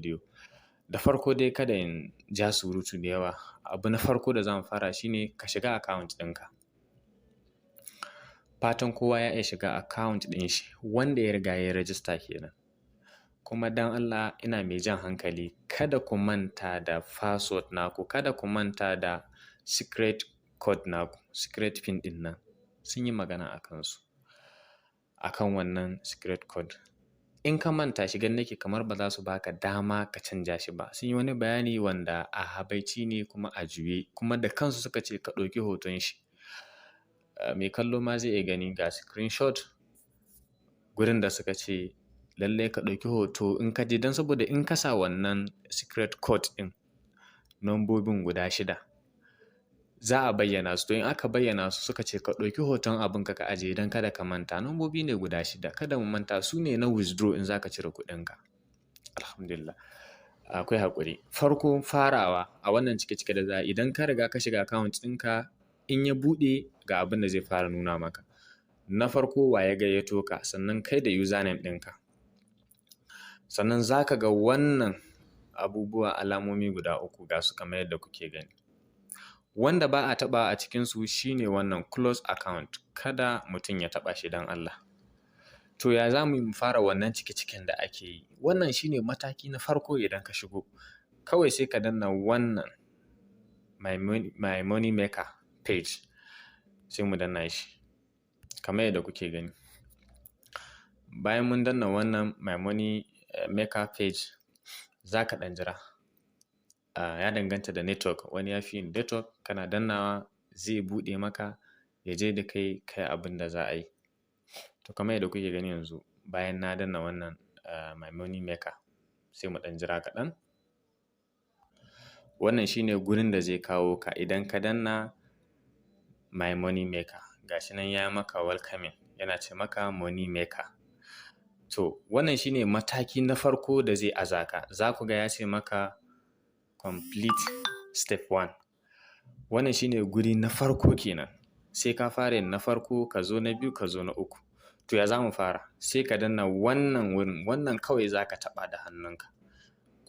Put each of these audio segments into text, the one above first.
bidiyo. Da farko dai, kada in ja surutu da yawa. Abu na farko da zamu fara shine ka shiga account ɗinka. Fatan kowa ya iya shiga account ɗin shi, wanda ya riga ya yi register kenan. Kuma don Allah ina mai jan hankali, kada ku manta da password naku, kada ku manta da secret code naku, secret pin ɗin nan. Sun yi magana a kansu, a kan wannan secret code. In ka manta shi, gani nake kamar ba za su baka dama ka canja shi ba. Sun yi wani bayani wanda a habaici ne kuma a juye, kuma da kansu suka ce ka ɗauki hoton shi. Mai kallo ma zai iya gani, ga screenshot gurin da suka ce lallai ka ɗauki hoto in ka je, don saboda in ka sa wannan secret code ɗin, nambobin guda shida, za a bayyana su. To, in aka bayyana su, suka ce ka ɗauki hoton abunka ka ajiye don kada ka manta. Nambobi ne guda shida, kada mu manta, su ne na withdraw in za ka cire kuɗinka. Alhamdulillah. Akwai haƙuri. Farko farawa a wannan cike-cike da za a yi, idan ka riga ka shiga account ɗinka, in ya buɗe, ga abin da zai fara nuna maka. Na farko, wa ya gayyato ka, sannan kai da username ɗinka. Sannan za ka ga wannan abubuwa, alamomi guda uku, ga su kamar yadda kuke gani. Wanda ba a taɓa a cikinsu shine wannan close account, kada mutum ya taɓa shi don Allah. To, ya za mu yi mu fara wannan cike-ciken da ake yi? Wannan shine mataki na farko. Idan ka shigo, kawai sai ka danna wannan My Money Maker page, sai mu danna shi kamar yadda kuke gani. Bayan mun danna wannan My Money Maker page, za ka ɗan jira. Ya danganta da network, wani ya fi yin network. Kana dannawa zai buɗe maka, ya je da kai kai abin da za a yi. To, kamar yadda kuke gani yanzu, bayan na danna wannan My Money Maker, sai mu ɗan jira kaɗan. Wannan shine gurin da zai kawo ka idan ka danna My Money Maker. Ga shi nan ya maka welcoming, yana ce maka Money Maker. To, wannan shine mataki na farko da zai aza ka. Za ku ga ya ce maka complete step one. Wannan shine guri na farko kenan. Sai ka fara yin na farko, ka zo na biyu, ka zo na uku. To, ya za mu fara? Sai ka danna wannan wurin, wannan kawai za ka taɓa da hannunka.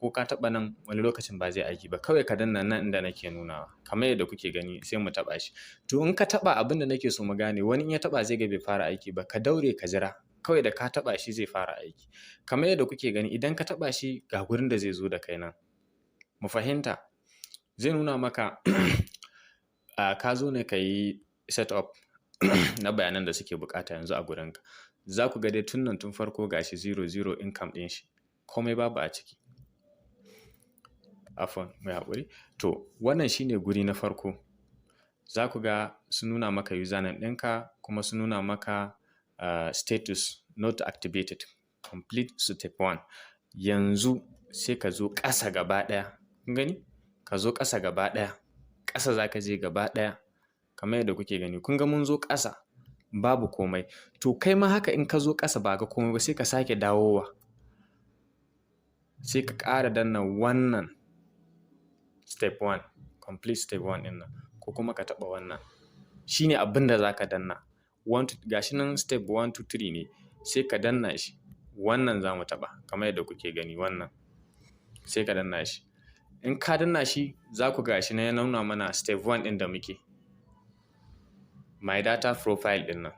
Ko ka taɓa nan, wani lokacin ba zai aiki ba. Kawai ka danna nan inda nake nunawa. Kamar yadda kuke gani, sai mu taɓa shi. To, in ka taɓa, abin da nake so mu gane, wani in ya taɓa zai ga bai fara aiki ba. Ka daure ka jira. Kawai da ka taɓa shi zai fara aiki. Kamar yadda kuke gani, idan ka taɓa shi, ga gurin da zai zo da kai nan. Mu fahimta. Zai nuna maka ka zo ne ka yi set up na bayanan da suke buƙata yanzu a gurinka. Za ku ga dai tun nan, tun farko, ga shi zero zero income ɗin shi. Komai babu a ciki. Afwan, muyi haƙuri. To, wannan shine guri na farko. Za ku ga sun nuna maka username ɗinka, kuma sun nuna maka status not activated. Complete step one. Yanzu sai ka zo ƙasa gaba ɗaya. Kun gani? Ka zo ƙasa gaba ɗaya. Ƙasa za ka je gaba ɗaya. Kamar yadda kuke gani. Kun ga mun zo ƙasa, babu komai. To, kai ma haka, in ka zo ƙasa ba ga komai ba, sai ka sake dawowa. Sai ka ƙara danna wannan step one, complete step one ɗin nan, ko kuma ka taɓa wannan. Shine abin da za ka danna. One, two, ga shi nan step one, two, three ne. Sai ka danna shi. Wannan za mu taɓa kamar yadda kuke gani wannan. Sai ka danna shi. In ka danna shi, za ku ga shi nan ya nuna mana step one ɗin da muke. My data profile ɗin nan.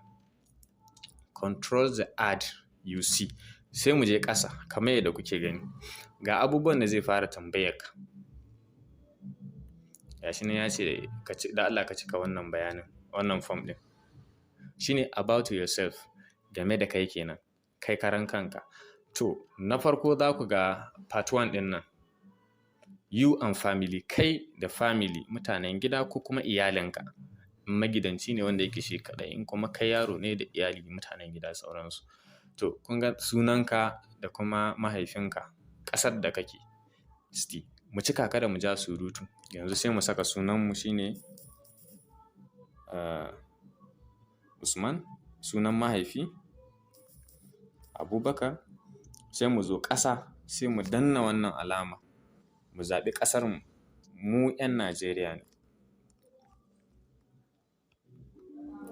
Control the ad you see. Sai mu je ƙasa kamar yadda kuke gani. Ga abubuwan da zai fara tambayar ka. Ga shi nan ya ce da Allah ka cika wannan bayanin, wannan form ɗin. Shine about yourself, game da kai kenan, kai karan kanka. To, na farko za ku ga part one ɗin nan. You and family, kai da family, mutanen gida ko kuma iyalinka. In magidanci ne wanda yake shi kaɗai, in kuma kai yaro ne da iyali, mutanen gida, sauransu. To, kun ga sunanka da kuma mahaifinka, ƙasar da kake, city. Mu cika, kada mu ja surutu. Yanzu sai mu saka sunanmu, shine Usman, sunan mahaifi Abubakar. Sai mu zo ƙasa, sai mu danna wannan alama. Mu zaɓi ƙasarmu, mu 'yan Najeriya ne.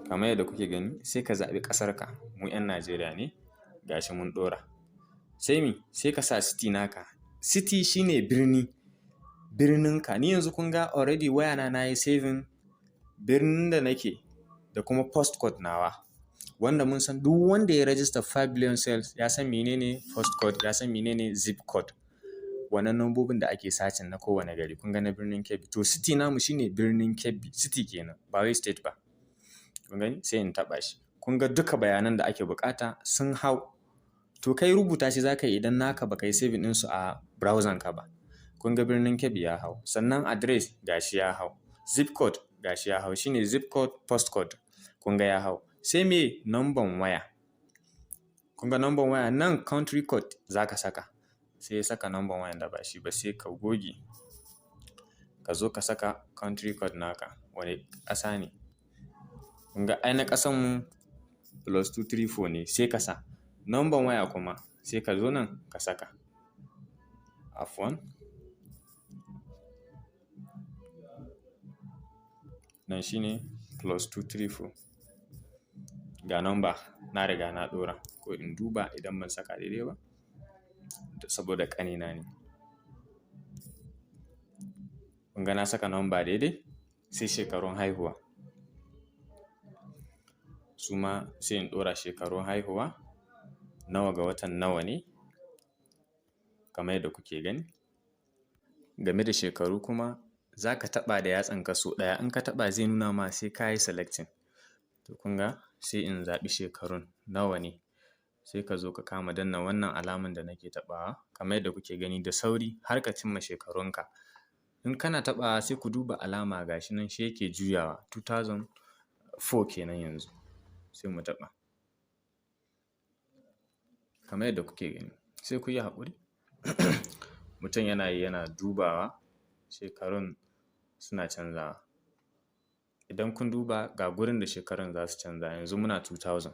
Kamar yadda kuke gani, sai ka zaɓi ƙasarka, mu 'yan Najeriya ne, ga shi mun ɗora. Sai me? Sai ka sa city naka, City shine birni, birninka. Ni yanzu kun ga already wayana na yi saving birnin da nake da kuma postcode nawa. Wanda mun san duk wanda ya register 5 billion sales ya san menene postcode, ya san menene zip code. Wannan lambobin da ake searching na kowane gari. Kun ga na Birnin Kebbi. To, city namu shine Birnin Kebbi. City kenan, ba wai state ba. Kun gani? Sai in taɓa shi. Kun ga duka bayanan da ake buƙata sun hau. To, kai rubuta shi za ka yi idan naka ba ka yi saving ɗinsu a browser ka ba. Kun ga Birnin Kebbi ya hau. Sannan address gashi ya hau. Zip code gashi ya hau. Shine zip code, postcode. Kun ga ya hau. Sai me? Number waya. Kun ga number waya nan, country code za ka saka. Sai ya saka number wayan da ba shi ba, sai ka goge. Ka zo ka saka country code naka. Wane ƙasa ne? Kun ga ai na ƙasanmu +234 ne, sai ka sa. Number waya kuma sai ka zo nan ka saka. Afwan. Nan shine +234. Ga number na riga na ɗora, ko in duba idan ban saka daidai ba saboda ƙanina ne. Kun ga na saka number daidai. Sai shekarun haihuwa. Su ma sai in ɗora shekarun haihuwa, nawa ga watan nawa ne, kamar yadda kuke gani. Game da shekaru kuma, za ka taɓa da yatsanka sau ɗaya. In ka taɓa, zai nuna ma sai ka yi selecting. To, kun ga sai in zaɓi shekarun nawa ne. Sai ka zo ka kama danna wannan alaman da nake taɓawa, kamar yadda kuke gani, da sauri har ka cimma shekarunka. In kana taɓawa, sai ku duba alama, gashi nan shi yake juyawa, 2004 kenan yanzu. Sai mu taɓa. Kamar yadda kuke gani, sai ku yi haƙuri. Mutum yana yi yana dubawa, shekarun suna canzawa. Idan kun duba, ga gurin da shekarun za su canza, yanzu muna 2000.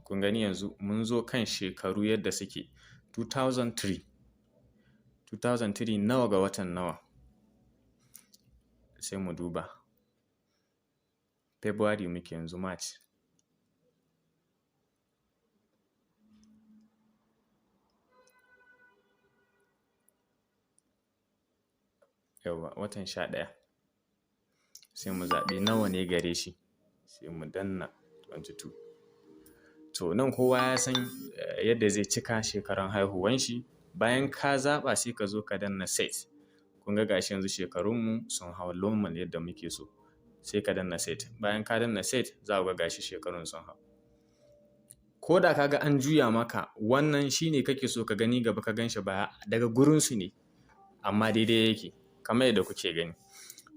Kun gani, yanzu mun zo kan shekaru yadda suke 2003. 2003, nawa ga watan nawa? Sai mu duba. February muke yanzu, March. Yauwa, watan 11. Sai mu zaɓi nawa ne gare shi. Sai mu danna 22. To, nan kowa ya san yadda zai cika shekarun haihuwan shi. Bayan ka zaɓa, sai ka zo ka danna set. Kun ga gashi yanzu shekarunmu sun hau normal yadda muke so. Sai ka danna set. Bayan ka danna set, za ku ga gashi shekarun sun hau. Ko da ka ga an juya maka wannan shine kake so ka gani gaba, ka gan shi baya, daga gurinsu ne, amma daidai yake kamar yadda kuke gani.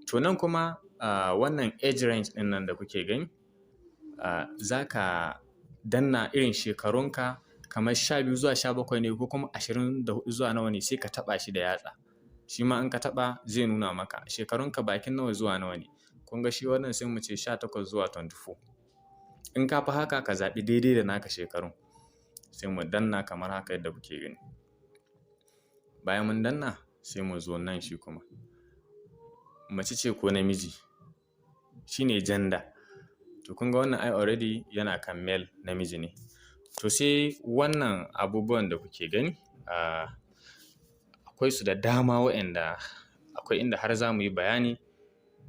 To, nan kuma wannan age range ɗin nan da kuke gani, za ka danna irin shekarunka kamar 12 zuwa 17 ne ko kuma 24 zuwa nawa ne, sai ka taɓa shi da yatsa. Shi ma in ka taɓa, zai nuna maka shekarunka bakin nawa zuwa nawa ne. Kun ga shi wannan, sai mu ce 18 zuwa 24. In ka fi haka, ka zaɓi daidai da naka shekarun. Sai mu danna kamar haka yadda kuke gani. Bayan mun danna, sai mu zo nan, shi kuma mace ce ko namiji, shine gender. To, kun ga wannan ai already yana kan male, namiji ne. To, sai wannan abubuwan da kuke gani, akwai su da dama waƴanda akwai inda har za mu yi bayani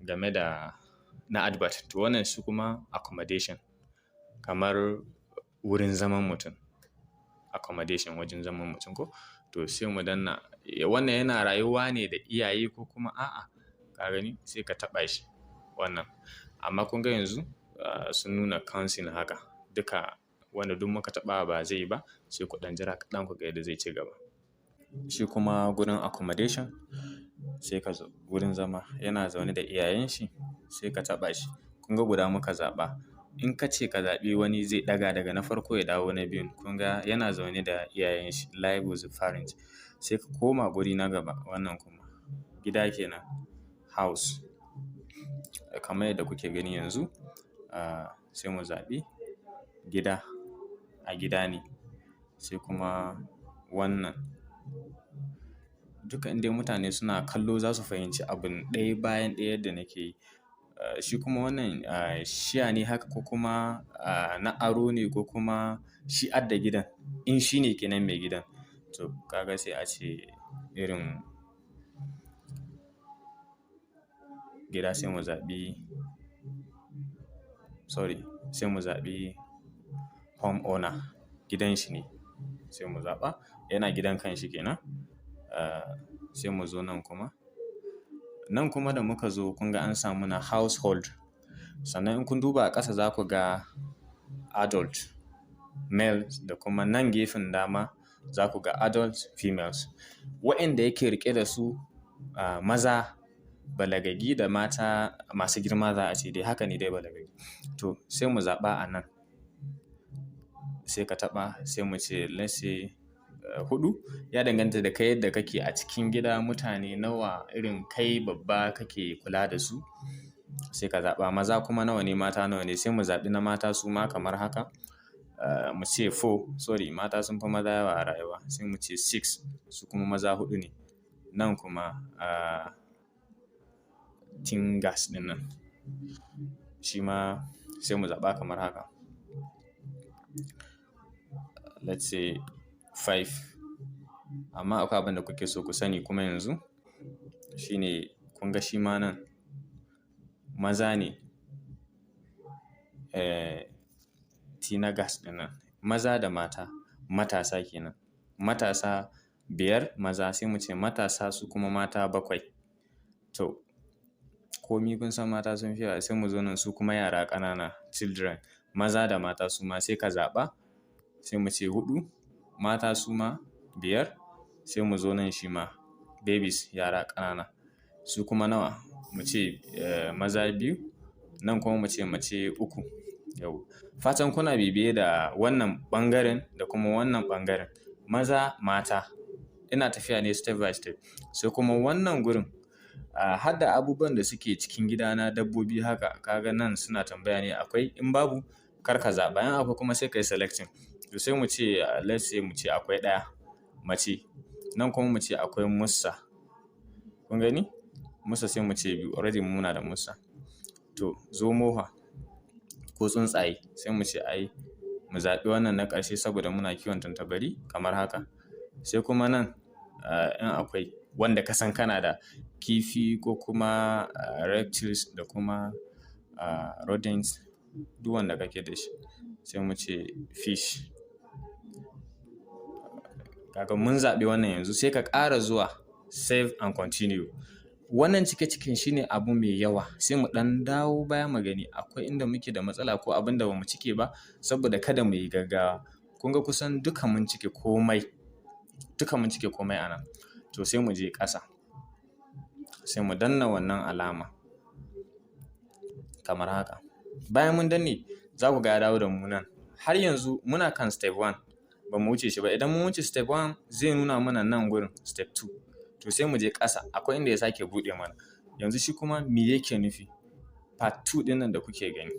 game da na advert. To, wannan su kuma accommodation, kamar wurin zaman mutum. Accommodation, wajen zaman mutum ko? To, sai mu danna wannan, yana rayuwa ne da iyaye ko kuma a'a, ka gani, sai ka taɓa shi wannan. Amma kun ga yanzu sun nuna cancel haka, duka wanda duk muka taɓa ba zai yi ba, sai ku ɗan jira kaɗan ku ga yadda zai ci gaba. Shi kuma gurin accommodation, sai ka zo wurin zama, yana zaune da iyayen shi, sai ka taɓa shi. Kun ga guda muka zaɓa. In ka ce ka zaɓi wani, zai ɗaga daga na farko ya dawo na biyun. Kun ga yana zaune da iyayen shi, live with the parent. Sai ka koma guri na gaba, wannan kuma gida kenan, house. Kamar yadda kuke gani yanzu, sai mu zaɓi gida, a gida ne. Sai kuma wannan duka, in dai mutane suna kallo, za su fahimci abun ɗaya bayan ɗaya yadda nake yi. Shi kuma wannan share ne haka ko kuma na aro ne ko kuma shi adda gidan. In shi ne kenan mai gidan. To kaga sai a ce irin gida sai mu zaɓi, sorry, sai mu zaɓi home owner. Gidan shi ne sai mu zaɓa. Yana gidan kanshi kenan. Sai mu zo nan kuma. Nan kuma da muka zo, kun ga an sa mana household. Sannan in kun duba a ƙasa, za ku ga adult males, da kuma nan gefen dama za ku ga adult females. Waɗanda yake riƙe da su, maza balagaggi da mata masu girma, za a ce dai haka ne dai, balagaggi. To sai mu zaɓa a nan. Sai ka taɓa, sai mu ce, let's say, huɗu. Ya danganta da kai yadda kake a cikin gida, mutane nawa irin kai babba kake kula da su. Sai ka zaɓa maza kuma nawa ne, mata nawa ne. Sai mu zaɓi na mata su ma kamar haka. Mu ce four, sorry, mata sun fi maza yawa a rayuwa. Sai mu ce six, su kuma maza huɗu ne. Nan kuma teenagers ɗin nan. Shi ma sai mu zaɓa kamar haka. Let's say five. Amma akwai abin da kuke so ku sani kuma yanzu. Shine kun ga shi ma nan maza ne. Teenagers ɗin nan maza da mata, matasa kenan. Matasa biyar maza, sai mu ce matasa su kuma mata bakwai. To komi kun san mata sun fi yawa. Sai mu zo nan, su kuma yara ƙanana, children, maza da mata, su ma sai ka zaɓa. Sai mu ce huɗu, mata su ma biyar. Sai mu zo nan, shi ma babies, yara ƙanana. Su kuma nawa? Mu ce maza biyu, nan kuma mu ce mace uku. Yau. Fatan kuna bibiye da wannan ɓangaren da kuma wannan ɓangaren. Maza, mata. Ina tafiya ne step by step. Sai kuma wannan gurin, har da abubuwan da suke cikin gidana, dabbobi haka, ka ga nan suna tambaya ne akwai, in babu kar ka zaɓa. In akwai kuma sai ka yi selecting. To sai mu ce, let's say mu ce akwai ɗaya mace. Nan kuma mu ce akwai mussa. Kun gani? Mussa, sai mu ce biyu. Already muna da mussa. To zomo fa ko tsuntsaye, sai mu ce ai mu zaɓi wannan na ƙarshe saboda muna kiwon tattabari kamar haka. Sai kuma nan, in akwai wanda ka san kana da kifi ko kuma reptiles da kuma rodents, duk wanda kake da shi, sai mu ce fish. Kaga mun zaɓi wannan yanzu, sai ka ƙara zuwa save and continue. Wannan cike ciken shine abu mai yawa. Sai mu ɗan dawo baya mu gani akwai inda muke da matsala ko abin da ba mu cike ba, saboda kada mu yi gaggawa. Kun ga kusan duka mun cike komai. Duka mun cike komai a nan. To sai mu je ƙasa. Sai mu danna wannan alama kamar haka. Bayan mun danne, za ku ga ya dawo da mu nan. Har yanzu muna kan step one, ba mu wuce shi ba. Idan mun wuce step one, zai nuna mana nan gurin step two. To sai mu je ƙasa, akwai inda ya sake buɗe mana. Yanzu shi kuma me yake nufi? Part two ɗin nan da kuke gani.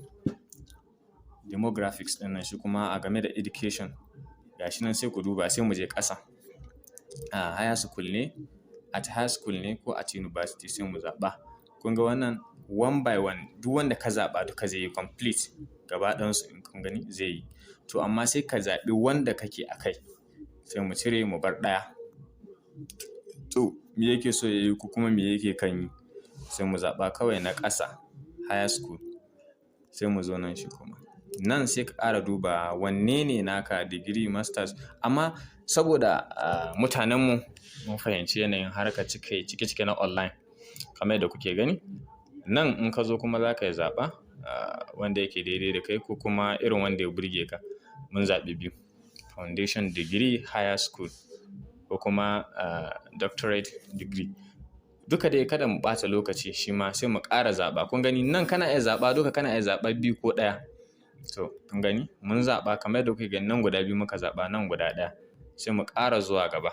Demographics ɗin nan, shi kuma a game da education. Ga shi nan, sai ku duba, sai mu je ƙasa. A higher school ne, at high school ne ko at university, sai mu zaɓa. Kun ga wannan one by one, duk wanda ka zaɓa duka zai yi complete gaba ɗayansu, in kun gani zai yi. To amma sai ka zaɓi wanda kake a kai. Sai mu cire, mu bar ɗaya. To me yake so ya yi ko kuma me yake kan yi? Sai mu zaɓa kawai na ƙasa, higher school. Sai mu zo nan shi kuma. Nan sai ka ƙara duba wanne ne naka, degree, masters. Amma saboda mutanenmu mun fahimci yanayin harkar cike cike na online kamar yadda kuke gani. Nan in ka zo kuma za ka yi zaɓa wanda yake daidai da kai ko kuma irin wanda ya burge ka. Mun zaɓi biyu. Foundation degree, higher school ko kuma doctorate degree. Duka dai kada mu ɓata lokaci, shi ma sai mu ƙara zaɓa. Kun gani nan kana iya zaɓa duka, kana iya zaɓa biyu ko ɗaya. To kun gani mun zaɓa kamar yadda kuke gani nan, guda biyu muka zaɓa, nan guda ɗaya. Sai mu ƙara zuwa gaba.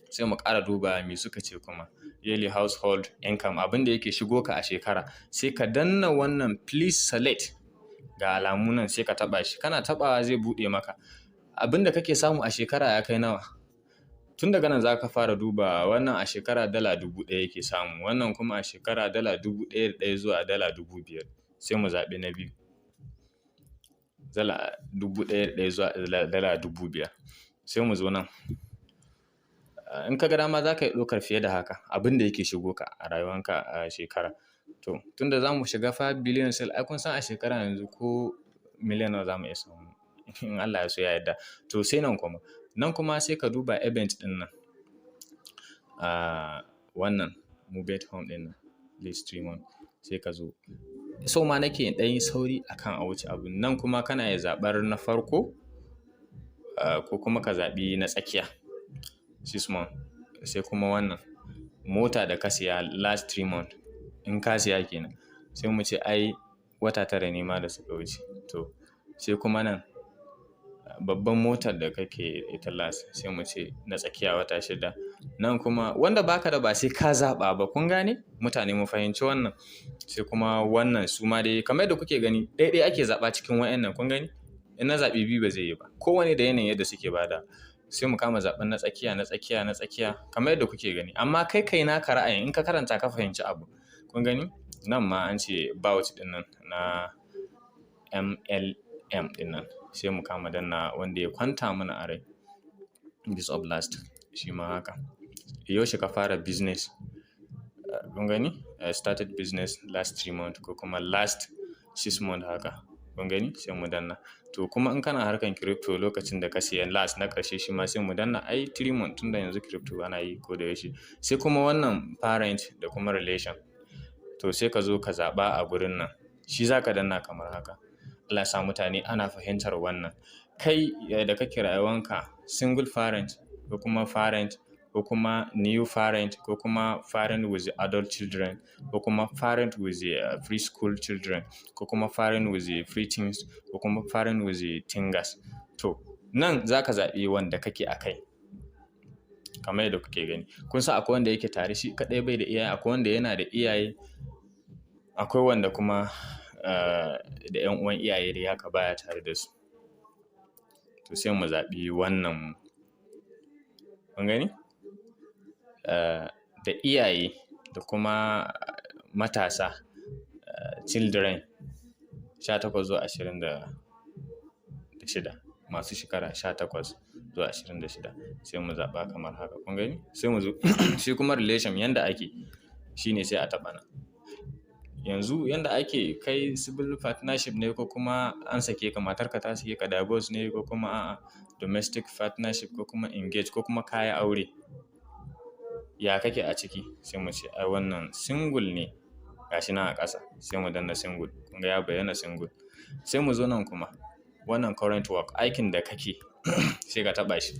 Sai mu ƙara duba me suka ce kuma. Yearly household income, abin da yake shigo ka a shekara. Sai ka danna wannan "please select", ga alamu nan, sai ka taɓa shi. Kana taɓawa zai buɗe maka. Abin da kake samu a shekara ya kai nawa? Tun daga nan za ka fara duba, wannan a shekara $1,000 yake samu, wannan kuma a shekara $1,001 zuwa $5,000. Sai mu zaɓi na biyu. $1,001 zuwa $5,000. Sai mu zo nan. In ka ga dama za ka iya ɗaukar fiye da haka, abin da yake shigo ka a rayuwanka a shekara. To, tunda za mu shiga 5 billion sale, ai kun san a shekara yanzu ko miliyan nawa za mu iya samu in Allah ya so ya yarda. To, sai nan kuma. Nan kuma sai ka duba event ɗin nan. Wannan move home ɗin nan, last 3 months, sai ka zo. So ma nake in ɗan yi sauri akan a wuce abun. Nan kuma kana iya zaɓar na farko ko kuma ka zaɓi na tsakiya, 6 months. Sai kuma wannan mota da ka siya last 3 months, in ka siya kenan. Sai mu ce ai wata 9 ne ma da suka wuce. To, sai kuma nan babban motar da kake ita last, sai mu ce na tsakiya, wata 6. Nan kuma wanda baka da ba sai ka zaɓa ba, kun gane? Mutane mu fahimci wannan. Sai kuma wannan su ma dai kamar yadda kuke gani, ɗai-ɗai ake zaɓa cikin waƴannan, kun gani? In na zaɓi biyu ba zai yi ba. Kowanne da yanayin yadda suke bada. Sai mu kama zaɓen na tsakiya, na tsakiya, na tsakiya kamar yadda kuke gani. Amma kai kai naka ra'ayin in ka karanta ka fahimci abu. Kun gani? Nan ma an ce bought ɗin nan na MLM ɗin nan. Sai mu kama danna wanda ya kwanta mana a rai. This of last shi ma haka. Yaushe ka fara business? Kun gani? Started business last 3 months ko kuma last 6 months haka. Kun gani? Sai mu danna. To, kuma in kana harkar crypto, lokacin da ka siya last na ƙarshe, shi ma sai mu danna ai 3 months, tunda yanzu crypto ana yi ko da yaushe. Sai kuma wannan parent da kuma relation. To, sai ka zo ka zaɓa a gurin nan. Shi za ka danna kamar haka. Allah ya sa mutane ana fahimtar wannan. Kai da kake rayuwanka single parent ko kuma parent ko kuma new parent ko kuma parent with adult children ko kuma parent with preschool children ko kuma parent with preteens ko kuma parent with teenagers. To, nan za ka zaɓi wanda kake a kai. Kamar yadda kuke gani. Kun san akwai wanda yake tare shi kaɗai bai da iyaye, akwai wanda yana da iyaye, akwai wanda kuma da 'yan uwan iyaye dai haka baya tare da su. To, sai mu zaɓi wannan. Kun gani? Da iyaye da kuma matasa, children 18 zuwa 26, masu shekara 18 zuwa 26, sai mu zaɓa kamar haka. Kun gani? Sai mu zo shi kuma relation, yanda ake shine sai a taɓa nan. Yanzu yanda ake kai civil partnership ne ko kuma an sake ka, matarka ta sake ka, divorce ne, ko kuma a'a, domestic partnership, ko kuma engage, ko kuma ka yi aure. Ya kake a ciki? Sai mu ce ai wannan single ne, gashi nan a ƙasa, sai mu danna single. Kun ga ya bayyana single. Sai mu zo nan kuma wannan current work, aikin da kake, sai ka taɓa shi.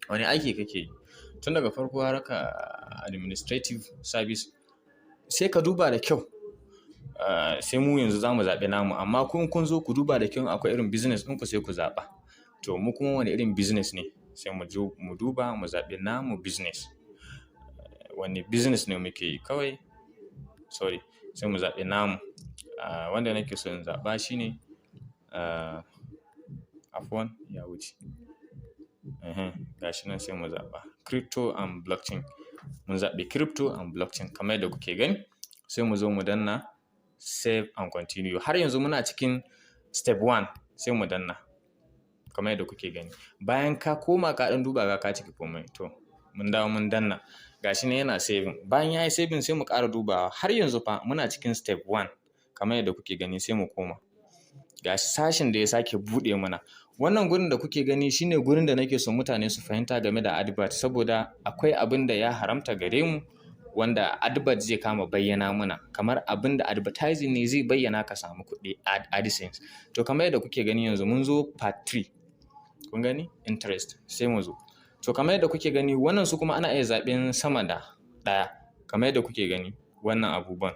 Wane aiki kake yi? Tun daga farko har ka administrative service, sai ka duba da kyau. Sai mu yanzu za mu zaɓi namu, amma ku in kun zo ku duba da kyau, akwai irin business ɗinku, sai ku zaɓa. To, mu kuma wane irin business ne? Sai mu zo mu duba mu zaɓi namu business. Wane business ne muke yi kawai? Sorry, sai mu zaɓi namu. Wanda nake so in zaɓa shine, afwan, ya wuce. Ehen, gashi nan, sai mu zaɓa crypto and blockchain. Mun zaɓi crypto and blockchain kamar yadda kuke gani. Sai mu zo mu danna save and continue. Har yanzu muna cikin step one, sai mu danna kamar yadda kuke gani. Bayan ka koma ka ɗan duba ka cike komai, to mun dawo mun danna. Gashi nan yana saving. Bayan ya yi saving, sai mu ƙara dubawa. Har yanzu fa muna cikin step one kamar yadda kuke gani, sai mu koma. Ga sashin da ya sake buɗe mana. Wannan gurin da kuke gani shine gurin da nake so mutane su fahimta game da advert, saboda akwai abin da ya haramta gare mu wanda advert zai kama bayyana mana, kamar abin da advertising ne zai bayyana ka samu kuɗi, AdSense. To, kamar yadda kuke gani, yanzu mun zo part 3. Kun gani? Interest. Sai mu zo. To, kamar yadda kuke gani, wannan su kuma ana iya zaɓen sama da ɗaya kamar yadda kuke gani wannan abubuwan.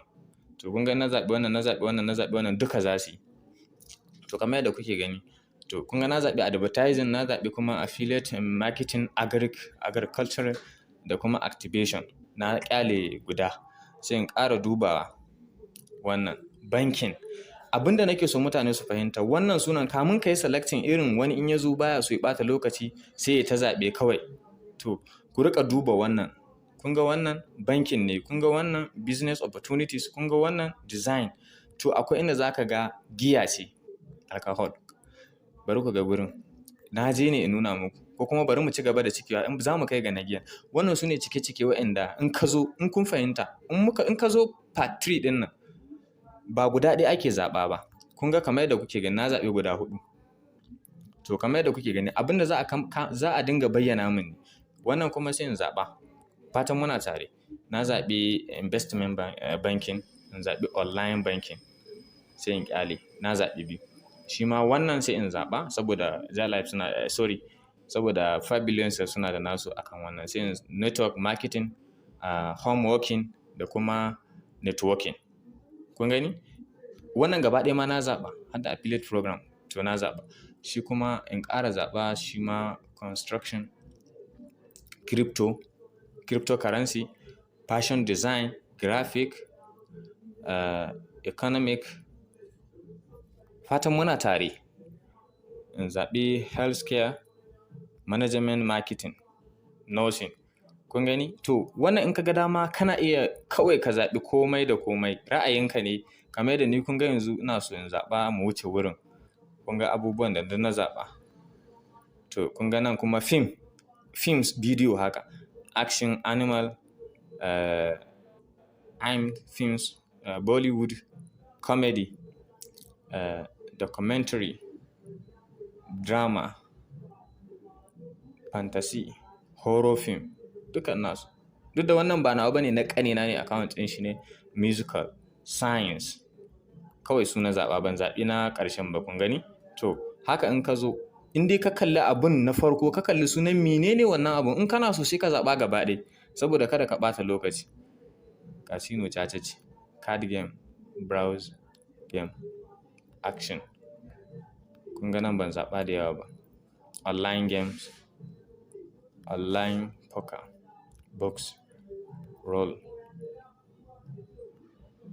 To, kun ga na zaɓi wannan, na zaɓi wannan, na zaɓi wannan, duka za su yi. To, kamar yadda kuke gani. To, kun ga na zaɓi advertising, na zaɓi kuma affiliate marketing, agriculture da kuma activation. Na ƙyale guda. Sai in ƙara dubawa wannan banking. Abin da nake so mutane su fahimta, wannan sunan kamun ka yi selecting irin wani in ya zo baya so ya ɓata lokaci, sai ya ta zaɓe kawai. To, Ku riƙa duba wannan. Kun ga wannan banking ne, kun ga wannan business opportunities, kun ga wannan design. To, akwai inda za ka ga giya ce, alcohol. Bari ku ga gurin. Na je ne in nuna muku, ko kuma bari mu ci gaba da cikewa in za mu kai ga na giyan. Wannan su ne cike-cike waɗanda in ka zo, in kun fahimta, in ka zo part 3 ɗin nan, ba guda ɗaya ake zaɓa ba. Kun ga kamar yadda kuke gani, na zaɓi guda huɗu. To, kamar yadda kuke gani, abin da za a dinga bayyana min ne. Wannan kuma sai in zaɓa. Fatan muna tare. Na zaɓi investment banking, in zaɓi online banking, sai in ƙyale. Na zaɓi biyu. Shi ma wannan sai in zaɓa saboda Jalife suna, sorry, saboda 5 Billion Sales suna da nasu akan wannan. Sai network marketing, home working da kuma networking. Kun gani? Wannan gaba ɗaya ma na zaɓa har da affiliate program, to na zaɓa. Shi kuma in ƙara zaɓa shi ma construction, crypto, cryptocurrency, fashion design, graphic, economic. Fatan muna tare. In zaɓi healthcare, management, marketing, nursing. Kun gani? To, wannan in ka ga dama kana iya kawai ka zaɓi komai da komai. Ra'ayinka ne. Kamar yadda ni kun ga yanzu ina so in zaɓa mu wuce wurin. Kun ga abubuwan da duk na zaɓa. To, kun ga nan kuma film, films, video haka, action, animal, films, Bollywood, comedy, documentary, drama, fantasy, horror film, duka ina so. Duk da wannan ba nawa bane, na ƙanina ne, account ɗin shi ne, musical, science. Kawai su na zaɓa, ban zaɓi na ƙarshen ba, kun gani? To, haka in ka zo, in dai ka kalli abun na farko, ka kalli sunan menene wannan abun, in kana so sai ka zaɓa gaba ɗaya saboda kada ka ɓata lokaci. Casino caca ce, card game, browse game, action. Kun ga nan ban zaɓa da yawa ba. Online games, online poker, box, roll,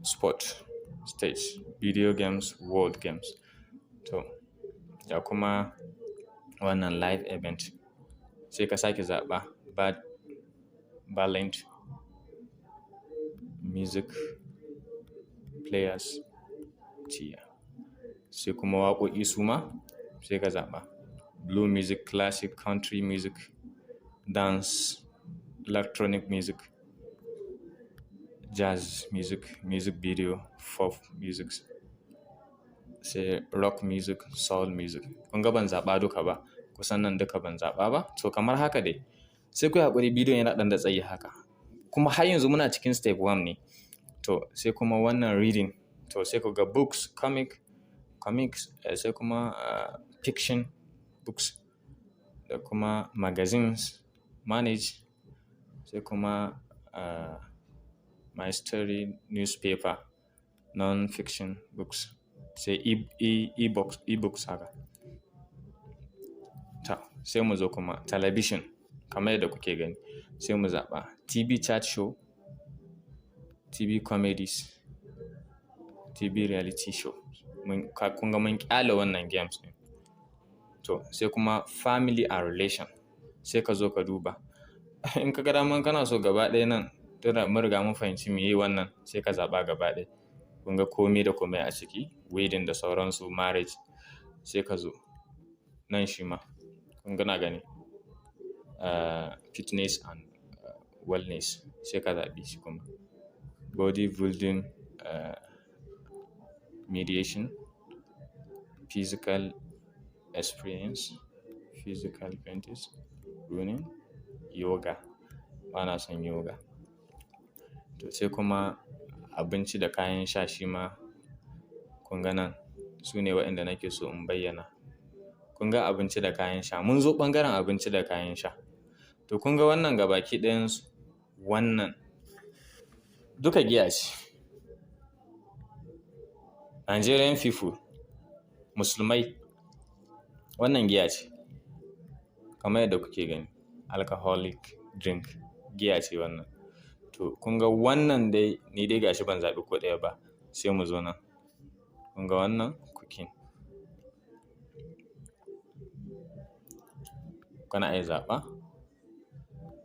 sport, stage, video games, world games. To, da kuma wannan live event, sai ka sake zaɓa bad, ballet, music, players, tiya. Sai kuma waƙoƙi suma sai ka zaɓa. Blue music, classic, country music, dance, electronic music, jazz music, music video, pop music, sai rock music, soul music. Kun ga ban zaɓa duka ba. Kusan nan duka ban zaɓa ba. To, kamar haka dai. Sai kuyi haƙuri, bidiyon yana ɗan da tsayi haka. Kuma har yanzu muna cikin step one ne. To, sai kuma wannan reading. To, sai ku ga books, comic, comics, sai kuma fiction books da kuma magazines, manage, sai kuma mystery, newspaper, non-fiction books, sai e-books, e-books haka. To, sai mu zo kuma television kamar yadda kuke gani. Sai mu zaɓa TV chat show, TV comedies, TV reality show. Kun ga mun ƙyale wannan games ɗin. To, sai kuma family and relation. Sai ka zo ka duba. In ka ga daman kana so gaba ɗaya nan, tunda mun riga mun fahimci meye wannan, sai ka zaɓa gaba ɗaya. Kun ga kome da kome a ciki, wedding da sauransu, marriage. Sai ka zo nan shi ma. Kun ga na gani? Fitness and wellness, sai ka zaɓi shi kuma. Body building, mediation, physical experience, physical fitness, running, yoga. Bana son yoga. To, sai kuma abinci da kayan sha shi ma kun ga nan su ne waɗanda nake so in bayyana. Kun ga abinci da kayan sha. Mun zo ɓangaren abinci da kayan sha. To, kun ga wannan gabaki ɗayansu, wannan duka giya ce. Nigerian people, musulmai, wannan giya ce. Kamar yadda kuke gani, alcoholic drink, giya ce wannan. To, kun ga wannan dai ni dai gashi ban zaɓi ko ɗaya ba. Sai mu zo nan. Kun ga wannan cooking. Kana iya zaɓa.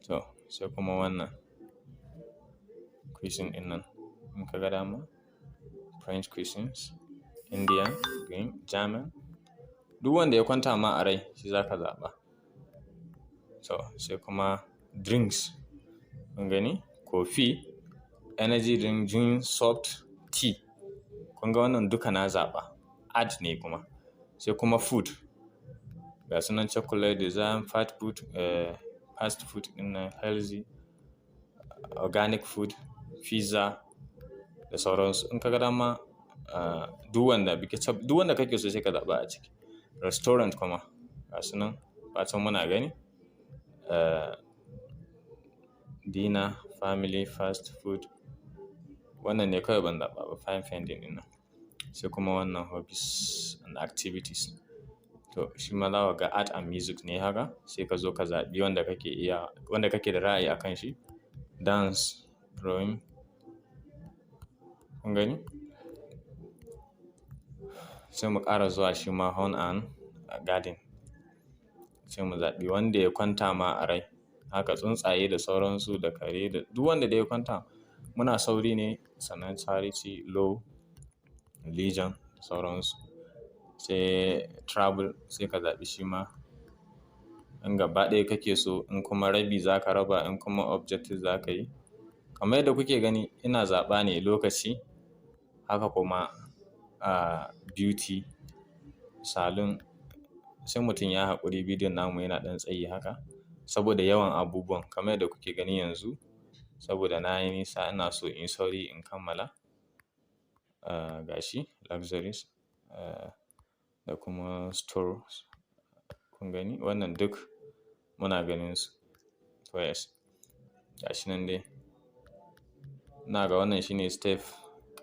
To, sai kuma wannan cuisine ɗin nan in ka ga dama, French cuisines, Indian, Green, German, duk wanda ya kwanta ma a rai shi za ka zaɓa. To, sai kuma drinks, kun gani, coffee, energy drink, juice, soft tea. Kun ga wannan duka na zaɓa, add ne kuma. Sai kuma food, ga su nan chocolate, design, fast food, fast food ɗin nan, healthy, organic food, pizza da sauransu. In ka ga dama, duk wanda kake so sai ka zaɓa a ciki. Restaurant kuma ga su nan fatan muna gani. Dinner, family, fast food. Wannan ne kawai ban zaɓa ba, fine dining ɗin nan. Sai kuma wannan hobbies and activities. To, shi ma za ka ga art and music ne haka, sai ka zo ka zaɓi wanda kake iya, wanda kake da ra'ayi a kan shi. Dance, drawing. Kun gani? Sai mu ƙara zuwa shi ma home and garden. Sai mu zaɓi wanda ya kwanta ma a rai. Haka tsuntsaye da sauransu da kare da duk wanda dai ya kwanta. Muna sauri ne, sannan charity, law, religion da sauransu. Sai travel, sai ka zaɓi shi ma in gaba ɗaya kake so, in kuma rabi za ka raba, in kuma objective za ka yi. Kamar yadda kuke gani, ina zaɓa ne lokaci. Haka kuma beauty salon, sai mutum ya haƙuri, bidiyon namu yana ɗan tsayi haka saboda yawan abubuwan, kamar yadda kuke gani yanzu. Saboda na yi nisa, ina so in yi sauri in kammala. Gashi luxuries da kuma stores, kun gani, wannan duk muna ganin su. To, yes, gashi nan dai. Ina ga wannan shine step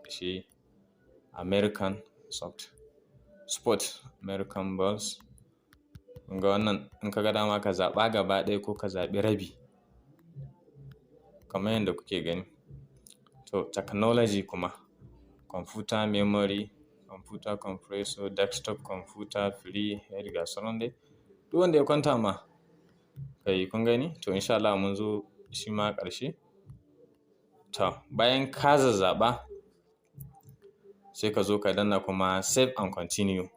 shi American soft sport, American balls. Kun ga wannan, in ka ga dama ka zaɓa gaba ɗaya ko ka zaɓi rabi kamar yadda kuke gani. To, technology kuma, computer memory, computer compressor, desktop computer, free head, ga su nan dai. Duk wanda ya kwanta ma ka yi, kun gani? To, in sha Allah mun zo shi ma ƙarshe. To, bayan ka zazzaɓa, sai ka zo ka danna kuma save and continue.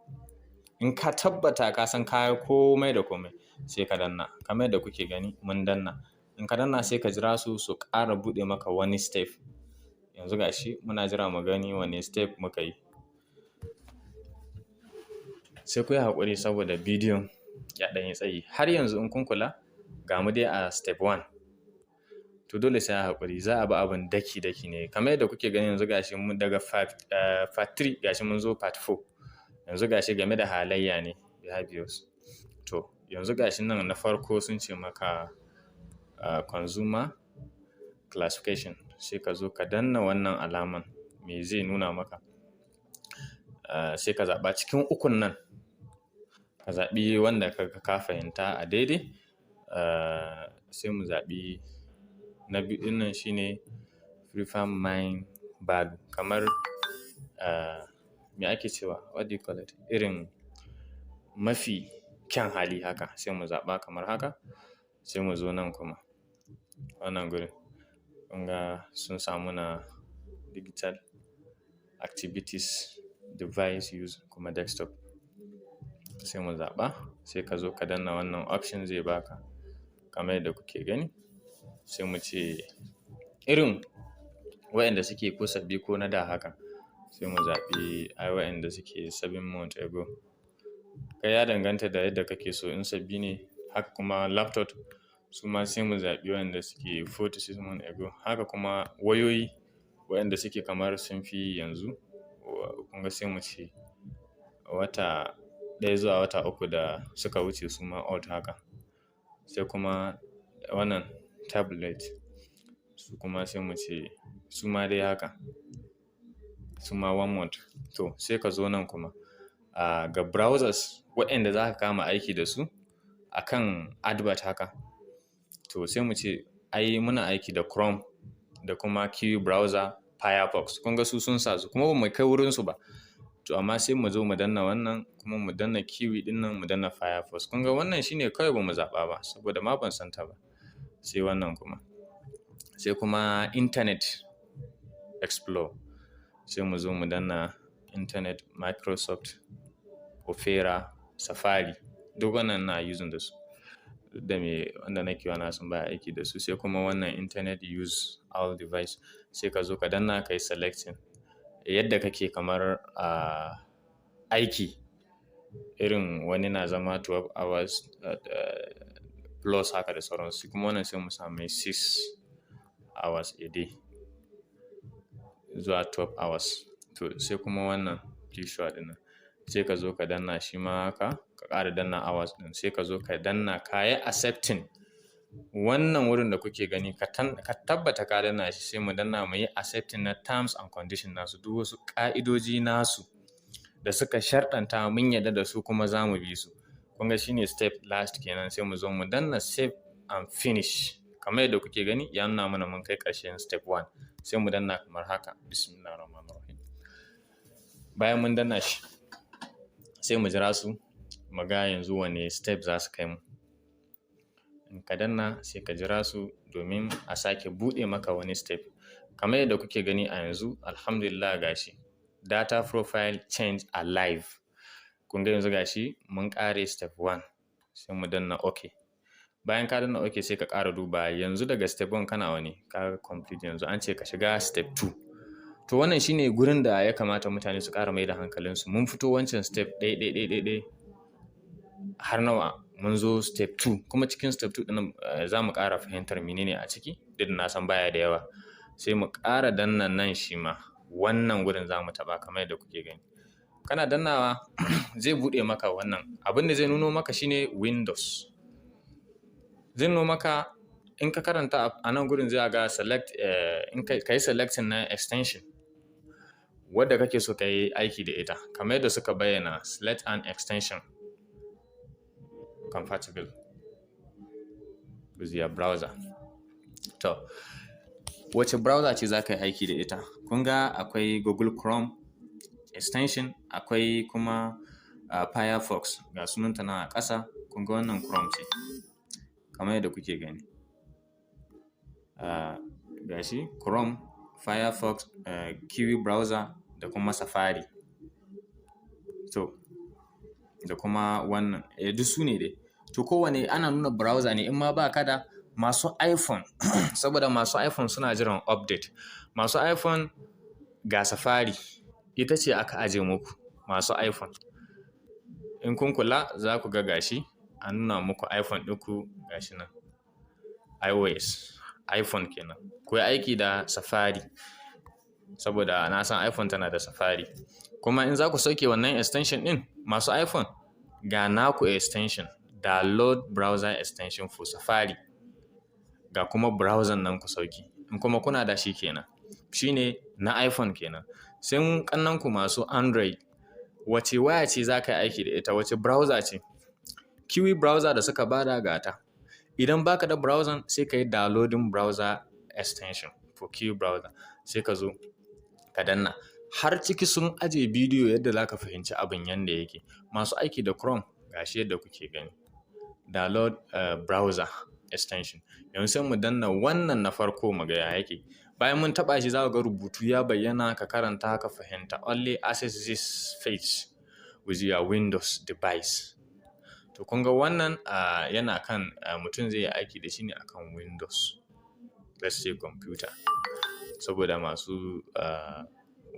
In ka tabbata ka san ka yi komai da komai, sai ka danna. Kamar yadda kuke gani, mun danna. In ka danna, sai ka jira su su ƙara buɗe maka wani step. Yanzu ga shi muna jira mu gani wane step muka yi. Sai ku yi haƙuri saboda bidiyon ya ɗan yi tsayi. Har yanzu in kun kula, ga mu dai a step one. To, dole sai a haƙuri, za a bi abun daki daki ne. Kamar yadda kuke gani, yanzu ga shi mun daga part three, ga shi mun zo part four. Yanzu ga shi game da halayya ne, behaviors. To, yanzu ga shi nan na farko sun ce maka consumer classification. Sai ka zo ka danna wannan alaman, me zai nuna maka? Sai ka zaɓa cikin ukun nan. Ka zaɓi wanda ka ga ka fahimta a daidai. Sai mu zaɓi na biyu ɗin nan, shine prefer mind value. Kamar me ake cewa? What do you call it? Irin mafi kyan hali haka, sai mu zaɓa kamar haka. Sai mu zo nan kuma wannan gurin. Kun ga sun sa muna digital activities, device use, kuma desktop. Sai mu zaɓa, sai ka zo ka danna wannan option, zai baka kamar yadda kuke gani. Sai mu ce irin waɗanda suke ko sabbi ko na da haka. Sai mu zaɓi ai waɗanda suke 7 months ago. Kai, ya danganta da yadda kake so, in sabbi ne. Haka kuma laptop su ma, sai mu zaɓi waɗanda suke 4 to 6 months ago. Haka kuma wayoyi waɗanda suke kamar sun fi yanzu. Kun ga sai mu ce wata 1 zuwa wata 3 da suka wuce, su ma old haka. Sai kuma wannan tablet su kuma, sai mu ce su ma dai haka. Su ma one month. To, sai ka zo nan kuma ga browsers waɗanda za ka kama aiki da su akan advert haka. To, sai mu ce ai muna aiki da Chrome da kuma Kiwi browser, Firefox. Kun ga su sun sa su kuma ba mu kai wurinsu ba. To, amma sai mu zo mu danna wannan, kuma mu danna Kiwi ɗin nan, mu danna Firefox. Kun ga wannan shine kawai ba mu zaɓa ba saboda ma ban san ta ba. Sai wannan kuma. Sai kuma Internet Explorer. Sai mu zo mu danna Internet, Microsoft, Opera, Safari. Duk wannan ina using da su. Duk da me wanda nake wa na san baya aiki da su. Sai kuma wannan Internet, use all device. Sai ka zo ka danna, ka yi selecting yadda kake kamar aiki. Irin wani na zama 12 hours plus haka da sauransu. Kuma wannan sai mu sa mai 6 hours a day zuwa 12 hours. To, sai kuma wannan visual ɗin nan. Sai ka zo ka danna shi ma haka, ka ƙara danna hours ɗin. Sai ka zo ka danna, ka yi accepting wannan wurin da kuke gani, ka tabbata ka danna shi. Sai mu danna mu yi accepting na terms and condition nasu, duk wasu ƙa'idoji nasu da suka sharɗanta, mun yarda da su kuma za mu bi su. Kun ga shine step last kenan. Sai mu zo mu danna save and finish. Kamar yadda kuke gani, ya nuna mana mun kai ƙarshen step one. Sai mu danna kamar haka. Bismillahirrahmanirrahim. Bayan mun danna shi, sai mu jira su mu ga yanzu wane step za su kai mu. In ka danna, sai ka jira su domin a sake buɗe maka wani step. Kamar yadda kuke gani a yanzu, alhamdulillah, gashi data profile change alive. Kun ga yanzu gashi mun ƙare step one. Sai mu danna OK. Bayan ka danna OK, sai ka ƙara duba yanzu daga step one kana wani ka complete, yanzu an ce ka shiga step two. To, wannan shine gurin da ya kamata mutane su ƙara mai da hankalinsu. Mun fito wancan step ɗaya ɗaya ɗaya ɗaya har nawa, mun zo step 2. Kuma cikin step 2 ɗin za mu ƙara fahimtar menene a ciki, duk da na san baya da yawa. Sai mu ƙara danna nan, shi ma wannan gurin za mu taɓa. Kamar yadda kuke gani, kana dannawa zai buɗe maka wannan. Abin da zai nuno maka shine Windows zai nuno maka. In ka karanta a nan gurin, zai ga select, in ka yi selecting na extension wadda kake so ka yi aiki da ita. Kamar yadda suka bayyana, select an extension compatible with your browser. To, wace browser ce za ka yi aiki da ita? Kun ga akwai Google Chrome extension, akwai kuma Firefox, ga sunanta nan a ƙasa. Kun ga wannan Chrome ce kamar yadda kuke gani. Gashi Chrome, Firefox, Kiwi browser da kuma Safari. To, da kuma wannan, duk su ne dai. To, kowane ana nuna browser ne. In ma ba ka da, masu iPhone, saboda masu iPhone suna jiran update. Masu iPhone, ga Safari, ita ce aka aje muku masu iPhone. In kun kula, za ku ga gashi an nuna muku iPhone ɗinku, gashi nan iOS, iPhone kenan. Ku yi aiki da Safari saboda na san iPhone tana da Safari. Kuma in za ku sauke wannan extension ɗin, masu iPhone, ga naku extension, download browser extension for Safari, ga kuma browser nan ku sauke. In kuma kuna da shi kenan, shine na iPhone kenan. Sai ƙannanku masu Android, wace waya ce za ka yi aiki da ita? Wace browser ce? Kiwi browser da suka bada, gata. Idan baka da browser, sai ka yi downloading browser extension for Kiwi browser, sai ka zo ka danna. Har ciki sun aje bidiyo yadda za ka fahimci abin yanda yake. Masu aiki da Chrome, gashi yadda kuke gani, download browser extension. Yanzu sai mu danna wannan na farko mu ga ya yake. Bayan mun taɓa shi, za ka ga rubutu ya bayyana, ka karanta ka fahimta: only access this page with your Windows device. To, kun ga wannan yana kan mutum zai yi aiki da shi ne akan Windows, let's say computer, saboda masu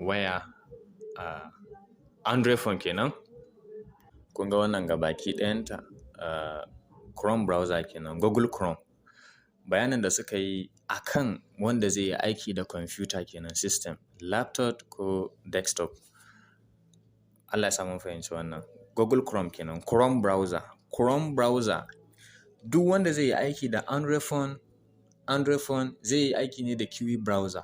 waya Android phone kenan. Kun ga wannan gabaki ɗayanta Chrome browser kenan, Google Chrome. Bayanin da suka yi akan wanda zai yi aiki da computer kenan, system, laptop ko desktop. Allah ya sa mun fahimci wannan. Google Chrome kenan, Chrome browser. Chrome browser, duk wanda zai yi aiki da Android phone, Android phone zai yi aiki ne da Kiwi browser.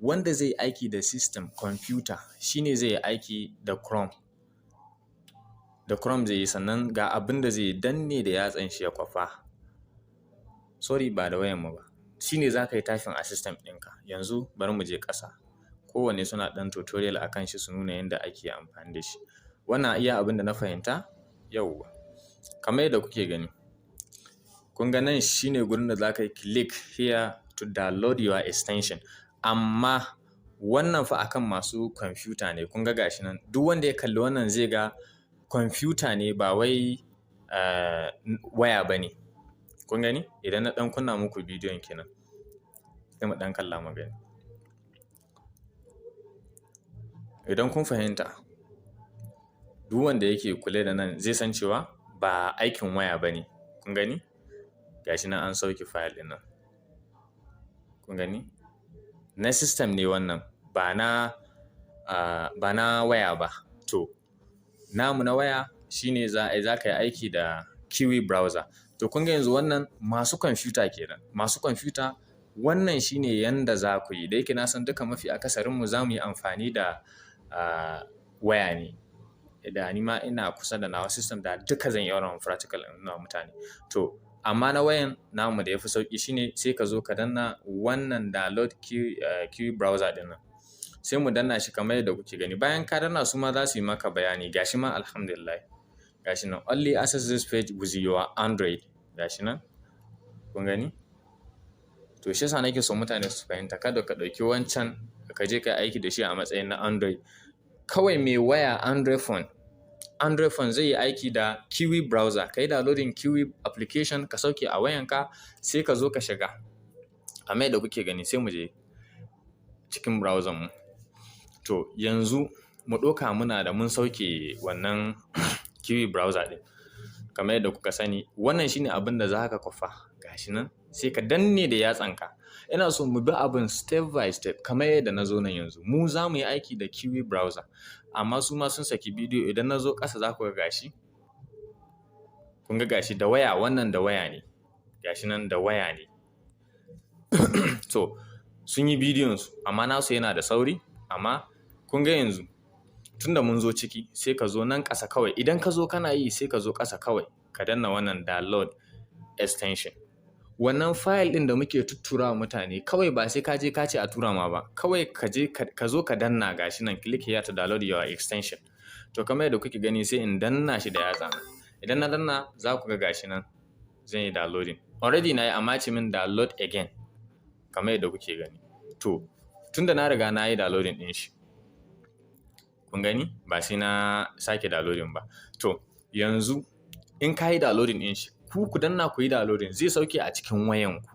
Wanda zai yi aiki da system computer shine zai yi aiki da Chrome. Da Chrome zai yi, sannan ga abin da zai danne da yatsan shi ya kwafa. Sorry, ba da wayan mu ba. Shine za ka yi typing a system ɗinka. Yanzu bari mu je ƙasa. Kowanne suna ɗan tutorial a kan shi, su nuna yadda ake amfani da shi. Wannan iya abin da na fahimta yauwa. Kamar yadda kuke gani. Kun ga wannan Kun ga nan shine gurin da za ka yi "Click here to download your extension". Amma wannan fa akan masu kwamfuta ne. Kun ga gashi nan, duk wanda ya kalli wannan zai ga kwamfuta ne, ba wai waya ba ne. Kun gani? Idan na ɗan kunna muku bidiyon kenan, sai mu ɗan kalla mu gani. Idan kun fahimta, duk wanda yake kula da nan zai san cewa ba aikin waya ba ne. Kun gani? Gashi nan an sauke file ɗin nan. Kun gani? Na system ne wannan, ba na waya ba. To, namu na waya shine za ka yi aiki da Kiwi Browser. To, kun ga yanzu wannan masu kwamfuta kenan. Masu kwamfuta, wannan shine yanda za ku yi. Da yake na san duka mafi akasarinmu za mu yi amfani da waya ne. Da ni ma ina kusa da nawa system, da duka zan yi wannan practical in nuna wa mutane. To, amma na wayan namu da ya fi sauƙi shine sai ka zo ka danna wannan download Kiwi Browser ɗin nan. Sai mu danna shi kamar yadda kuke gani. Bayan ka danna, su ma za su yi maka bayani. Gashi ma, alhamdulillah. Gashi nan, "Only access this page with your Android". Gashi nan. Kun gani? To, shi yasa nake so mutane su fahimta, kada ka ɗauki wancan ka je ka yi aiki da shi a matsayin na Android. Kawai mai waya Android phone, Android phone zai yi aiki da Kiwi Browser. Ka yi downloading Kiwi application, ka sauke a wayanka, sai ka zo ka shiga. Kamar yadda kuke gani, sai mu je cikin browser mu. To, yanzu mu ɗauka muna da mun sauke wannan Kiwi Browser ɗin. Kamar yadda kuka sani, wannan shine abin da za ka kwafa. Gashi nan, sai ka danne da yatsanka. Ina so mu bi abin step by step kamar yadda na zo nan yanzu. Mu za mu yi aiki da Kiwi Browser, amma su ma sun saki bidiyo. Idan na zo ƙasa, za ku ga gashi. Kun ga gashi da waya, wannan da waya ne. Gashi nan da waya ne. To, sun yi bidiyon su, amma nasu yana da sauri. Amma kun ga yanzu tunda mun zo ciki, sai ka zo nan ƙasa kawai. Idan ka zo kana yi, sai ka zo ƙasa kawai ka danna wannan download extension. Wannan file ɗin da muke tuttura wa mutane, kawai ba sai ka je ka ce a tura ma ba. Kawai ka je ka zo ka danna, gashi nan, "Click here to download your extension". To, kamar yadda kuke gani, sai in danna shi da yatsa na. Idan na danna, za ku ga gashi nan zan yi downloading. Already na yi, amma ce min "Download again" kamar yadda kuke gani. To, tunda na riga na yi downloading ɗin shi, kun gani, ba sai na sake downloading ba. To, yanzu in ka yi downloading ɗin shi, ku danna ku yi downloading, zai sauke a cikin wayanku.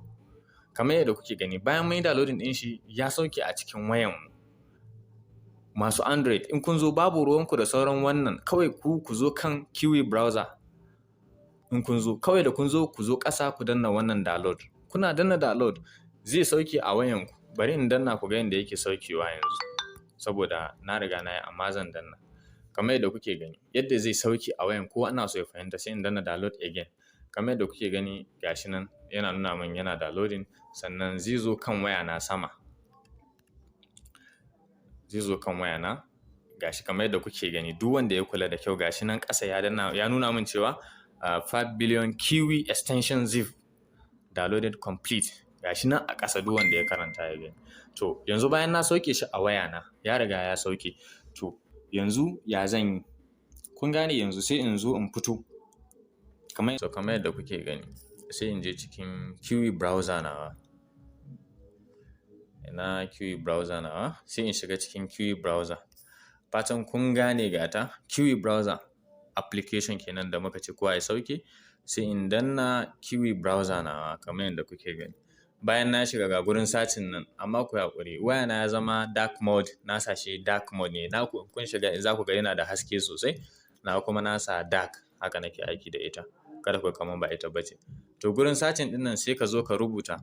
Kamar yadda kuke gani, bayan mun yi downloading ɗin shi, ya sauke a cikin wayanmu. Masu Android, in kun zo, babu ruwanku da sauran wannan, kawai ku zo kan Kiwi Browser. In kun zo, kawai da kun zo, ku zo ƙasa ku danna wannan download. Kuna danna download, zai sauke a wayanku. Bari in danna ku ga yadda yake saukewa yanzu. Saboda na riga na yi, amma zan danna. Kamar yadda kuke gani, yadda zai sauke a wayan kowa ina so ya fahimta, sai in danna download again. Kamar yadda kuke gani, gashi nan yana nuna min yana downloading, sannan zai zo kan waya na sama. Zai zo kan waya na, gashi kamar yadda kuke gani, duk wanda ya kula da kyau, gashi nan ƙasa ya danna, ya nuna min cewa 5 billion Kiwi extension zip downloaded complete. Gashi nan a ƙasa, duk wanda ya karanta ya gani. To, yanzu bayan na sauke shi a waya na, ya riga ya sauke. To, yanzu ya zan yi? Kun gane, yanzu sai in zo in fito. So kamar yadda kuke gani, sai in je cikin Kiwi Browser nawa. Ina Kiwi Browser nawa? Sai in shiga cikin Kiwi Browser. Fatan kun gane, gata Kiwi Browser application kenan da muka ce kowa ya sauke. Sai in danna Kiwi Browser nawa kamar yadda kuke gani. Bayan na shiga, ga gurin searching nan, amma ku yi haƙuri, wayana ya zama dark mode, na sa shi dark mode ne. Naku kun shiga za ku ga yana da haske sosai, nawa kuma na sa dark, haka nake aiki da ita. Kada ku kaman ba ita ba ce. To, gurin searching ɗin nan, sai ka zo ka rubuta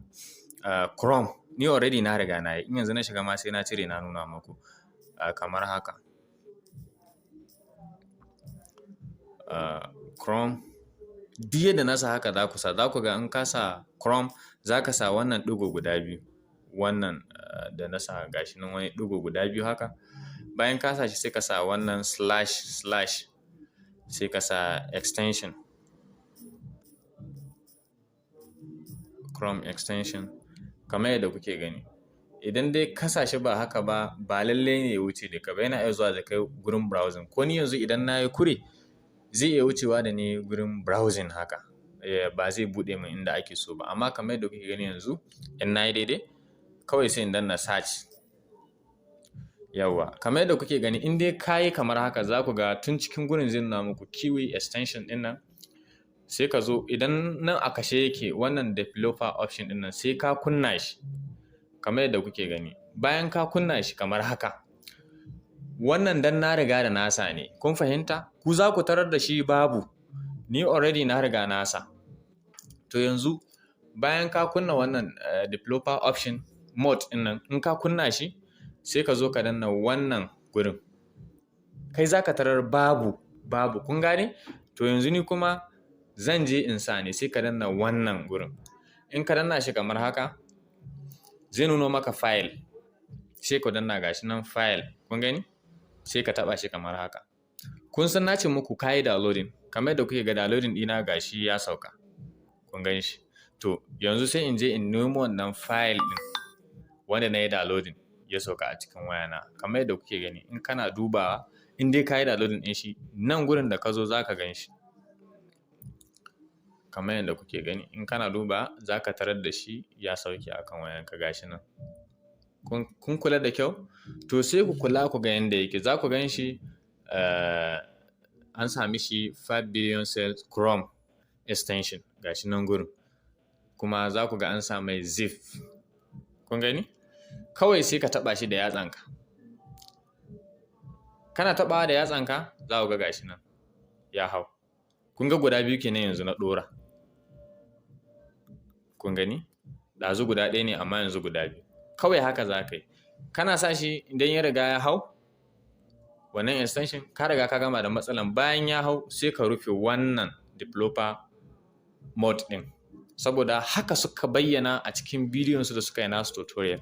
Chrome. Ni already na riga na yi. In yanzu na shiga ma, sai na cire na nuna muku kamar haka. Chrome, duk yadda na sa haka za ku sa. Za ku ga in ka sa Chrome, za ka sa wannan ɗigo guda biyu. Wannan da na sa, gashi nan, wani ɗigo guda biyu haka. Bayan ka sa shi, sai ka sa wannan slash slash, sai ka sa extension. Chrome extension kamar yadda kuke gani. Idan dai ka sa shi ba haka ba, ba lallai ne ya wuce da ka ba, yana iya zuwa da kai gurin browsing. Ko ni yanzu idan na yi kure, zai iya wucewa da ni gurin browsing haka. Ba zai buɗe min inda ake so ba. Amma kamar yadda kuke gani yanzu, in na yi daidai, kawai sai in danna search. Yauwa, kamar yadda kuke gani, in dai ka yi kamar haka, za ku ga tun cikin gurin zai nuna muku Kiwi extension ɗin nan. Sai ka zo, idan nan a kashe yake, wannan developer option ɗin nan, sai ka kunna shi kamar yadda kuke gani. Bayan ka kunna shi kamar haka, wannan dan na riga da nasa ne, kun fahimta? Ku za ku tarar da shi babu, ni already na riga nasa. To yanzu bayan ka kunna wannan developer option mode ɗin nan, in ka kunna shi, sai ka zo ka danna wannan gurin. Kai za ka tarar babu, babu, kun gane? To yanzu ni kuma zan je in sa ne, sai ka danna wannan gurin. In ka danna shi kamar haka, zai nuno maka file. Sai ka danna, gashi nan file, kun gani? Sai ka taɓa shi kamar haka. Kun san na ce muku ka yi downloading, kamar yadda kuke ga downloading ɗina, gashi ya sauka. Kun gan shi. To yanzu sai in je in nemo wannan file ɗin wanda na yi downloading ya sauka a cikin wayana. Kamar yadda kuke gani, in kana dubawa, in dai ka yi downloading ɗin shi, nan gurin da ka zo za ka gan shi. Kamar yadda kuke gani, in kana duba, za ka tarar da shi ya sauke a kan wayanka, gashi nan. Kun kula da kyau? To sai ku kula ku ga yanda yake. Za ku gan shi an sa mishi 5 billion sales Chrome extension, gashi nan gurin. Kuma za ku ga an sa mai zip. Kun gani? Kawai sai ka taɓa shi da yatsanka. Kana taɓawa da yatsanka, za ku ga gashi nan ya hau. Kun ga guda biyu kenan yanzu na ɗora. Kun gani? Ɗazu guda ɗaya ne, amma yanzu guda biyu. Kawai haka za ka yi. Kana sa shi, idan ya riga ya hau wannan extension, ka riga ka gama da matsalan. Bayan ya hau, sai ka rufe wannan developer mode ɗin. Saboda haka suka bayyana a cikin bidiyon su da suka yi nasu tutorial.